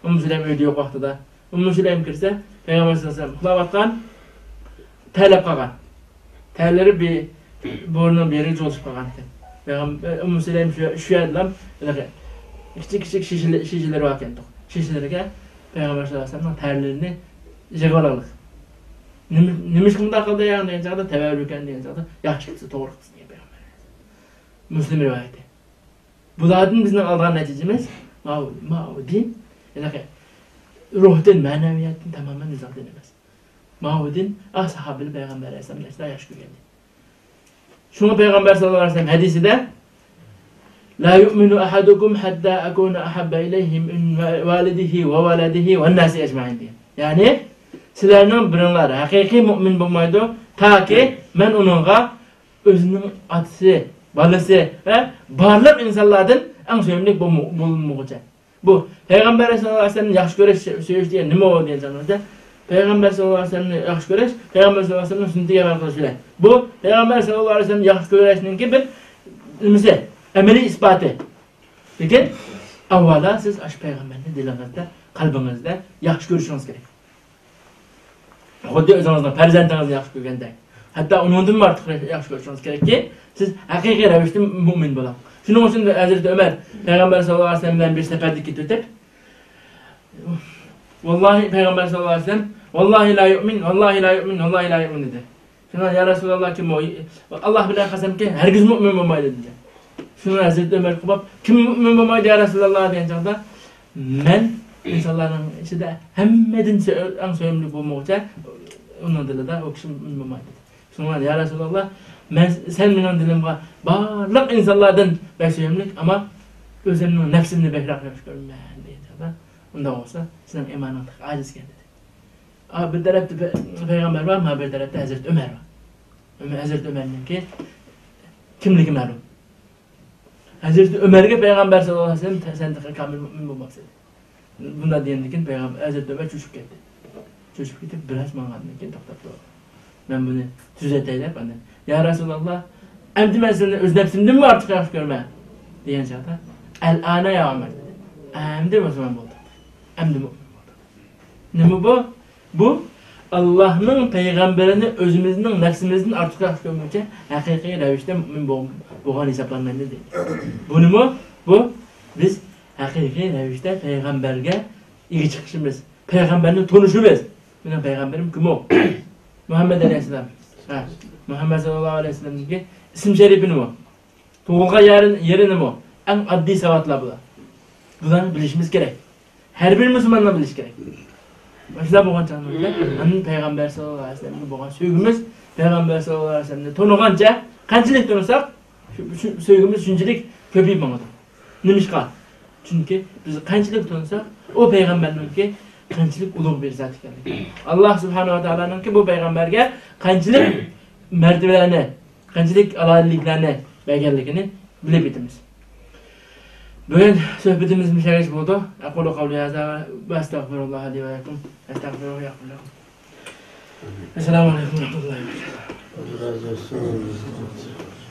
ئۇممۇ سۇلەيم ئۆيدە يوق ۋاقتىدا. ئۇممۇ سۇلەيم كىرسە، پەيغەمبەر ساللاللاھۇ ئەلەيھى ۋەسەللەم ئۇخلاۋاتقان، تەرلەپ قالغان. تەرلىرى بى-، بورۇننىڭ بىرىگە جۇغلىشىپ قالغان ئىكەن. پەيغەم-، ئۇممۇ سۇلەيم شۇ، شۇ يەردىلا ھېلىقى كىچىك، كىچىك شىشىلە-، شىشىلىرى باركەنتۇق. شىشىلىرىگە پەيغەمبەر ساللاللاھۇ ئەلەيھى ۋەسەللەمنىڭ تەرلىرىنى يىغىۋالايلىق. نېمە، نېمىشقا مۇنداق قىلدى يا دېگەن چاغدا، تەۋەررۇكەن دېگەن چاغدا، ياخشى قىپسىز، توغرا قىپسىز دېگەن پەيغەمبەر. مۇسلىم رىۋايىتى. بۇلاردىن بىزنىڭ ئالىدىغان نەتىجىمىز، ماۋۇ، ماۋۇ دىن، ھېلىقى روھتىن، مەنەۋىيەتتىن تامامەن ئۇزاق دىن ئەمەس. ماۋۇ دىن، ئا، ساھابىلەر پەيغەمبەر ئەلەيھىسسالامنى ئەسلا ياخشى كۆرگەن دىن. شۇڭا پەيغەمبەر ساللاللاھۇ ئەلەيھى ۋەسەللەم ھەدىسىدە، لا يؤمن أحدكم حتى أكون أحب إليه من والده وولده والناس أجمعين دېگەن. يەنى، سىلەرنىڭ بىرىڭلار ھەقىقىي مۇئمىن بولمايدۇ، تاكى مەن ئۇنىڭغا ئۆزىنىڭ ئاتىسى، بالىسى ۋە بارلىق ئىنسانلاردىن ئەڭ سۆيۈملۈك بولمىغۇچە. بۇ پەيغەمبەر ساللاللاھۇ ئەلەيھى ۋەسەللەمنى ياخشى كۆرۈش، سۆيۈش دېگەن نېمە ئۇ دېگەن چاغدا، پەيغەمبەر ساللاللاھۇ ئەلەيھى ۋەسەللەمنى ياخشى كۆرۈش، پەيغەمبەر ساللاللاھۇ ئەلەيھى ۋەسەللەمنىڭ سۈننىتىگە ئەمەل قىلىش بىلەن. بۇ پەيغەمبەر ساللاللاھۇ ئەلەيھى ۋەسەللەمنى ياخشى كۆرۈشنىڭكى بىر نېمىسى، ئەمەلىي ئىسپاتى. لېكىن ئاۋۋالا سىز ئاشۇ پەيغەمبەرنى دىلىڭىزدا، قەلبىڭىزدە ياخشى كۆرۈشىڭىز كېرەك. خۇددى ئۆزىڭىزنىڭ پەرزەنتىڭىزنى ياخشى كۆرگەندەك، ھەتتا ئۇنىڭدىنمۇ ئارتۇق ياخشى كۆرۈشىڭىز كېرەككى، سىز ھەقىقىي رەۋىشتە مۇئمىن بولۇڭ. شۇنىڭ ئۈچۈن ھەزرىتى ئۆمەر پەيغەمبەر ساللاللاھۇ ئەلەيھى ۋەسەللەم بىلەن بىر سەپەردە كېتىۋېتىپ، ۋاللاھى، پەيغەمبەر ساللاللاھۇ ئەلەيھى ۋەسەللەم، ۋاللاھى لا يؤمن، ۋاللاھى لا يؤمن، ۋاللاھى لا يؤمن دېدى. شۇڭا يا رەسۇلاللا، كىم ئۇ؟ ئاللاھ بىلەن قەسەمكى، ھەرگىز مۇئمىن بولمايدۇ دېدى. شۇڭا ھەزرىتى ئۆمەر قوپۇپ، كىم مۇئمىن بولمايدۇ يا رەسۇلاللا دېگەن چاغدا، مەن ئىنسانلارنىڭ ئىچىدە ھەممىدىن سۆ-، ئەڭ سۆيۈملۈك بولمىغۇچە، ئۇنىڭ دىلىدا ئۇ كىشى مۇئمىن بولمايدۇ دېدى. شۇڭا يا رەسۇلاللا، مەن، سەن مېنىڭ دىلىمغا بارلىق ئىنسانلاردىن بەك سۆيۈملۈك، ئەمما ئۆزۈمنىڭ نەپسىمنى بەكرەك ياخشى كۆرىمەن دېگەن چاغدا، ئۇنداق بولسا سېنىڭ ئىمانىڭ تېخى ئاجىز ئىكەن دېدى. ئا، بىر تەرەپتە پە-، پەيغەمبەر بار، مانا بىر تەرەپتە ھەزرىتى ئۆمەر بار. ئۆمەر، ھەزرىتى ئۆمەرنىڭكى كىملىكى مەلۇم. ھەزرىتى ئۆمەرگە پەيغەمبەر ساللاللاھۇ ئەلەيھى ۋەسەللەم، سەن تېخى كامىل مۇئمىن بولماپسەن. بۇنداق دېگەندىن كېيىن پەيغەمبەر، ھەزرىتى ئۆمەر چۆچۈپ كەتتى. چۆچۈپ كېتىپ، بىر ئاز ماڭغاندىن كېيىن توختاپ تۇرۇپ، مەن بۇنى تۈزىتەي دەپ، ئاندىن، يا رەسۇلاللا، ئەمدى مەن سىزنى ئۆز نەپسىمدىنمۇ ئارتۇق ياخشى كۆرىمەن دېگەن چاغدا، ئەلئانا يا ئۆمەر دېدى. ئەمدى مۇسۇلمان بولدۇق. ئەمدى مۇئمىن بولدۇق. نېمە بۇ؟ بۇ ئاللاھنىڭ پەيغەمبىرىنى ئۆزىمىزنىڭ نەپسىمىزدىن ئارتۇق ياخشى كۆرمىگۈچە ھەقىقىي رەۋىشتە مۇئمىن بول-، بولغان ھېسابلانمايمىز دەيدۇ. بۇنىمۇ، بۇ بىز ھەقىقىي رەۋىشتە پەيغەمبەرگە ئىگە چىقىشىمىز، پەيغەمبەرنى تونۇشىمىز. مېنىڭ پەيغەمبىرىم كىم ئۇ؟ مۇھەممەد ئەلەيھىسسالام. ھە، مۇھەممەد ساللاللاھۇ ئەلەيھى ۋەسەللەمنىڭكى ئىسىم شەرىپى نېمە؟ تۇغۇلغان يېرى، يېرى نېمە؟ ئەڭ ئاددىي ساۋاتلار بۇلار. بۇلارنى بىلىشىمىز كېرەك. ھەر بىر مۇسۇلماننىڭ بىلىشى كېرەك. شۇنداق بولغان چاغدا ئاندىن پەيغەمبەر ساللاللاھۇ ئەلەيھى ۋەسەللەمگە بولغان سۆيگۈمىز، پەيغەمبەر ساللاللاھۇ ئەلەيھى ۋەسەللەمنى تونۇغانچە، قانچىلىك تونۇساق، شۇ، شۇ سۆيگۈمىز شۇنچىلىك كۆپىيىپ ماڭىدۇ. نېمىشقا؟ چۈنكى بىز قانچىلىك تونۇساق، ئۇ پەيغەمبەرنىڭكى قانچىلىك ئۇلۇغ بىر زات ئىكەنلىكى. ئاللا سۇبھانەھۇ ۋە تائالانىڭكى بۇ پەيغەمبەرگە قانچىلىك مەرتىۋىلەرنى، قانچىلىك ئالاھىدىلىكلەرنى بەرگەنلىكىنى بىلىپ يېتىمىز. بۈگۈن سۆھبىتىمىز مۇشۇ يەرگىچە بولدى. أقول قولي هذا وأستغفر الله لي ولكم. أستغفره يغفر لكم. السلام عليكم ورحمة الله وبركاته.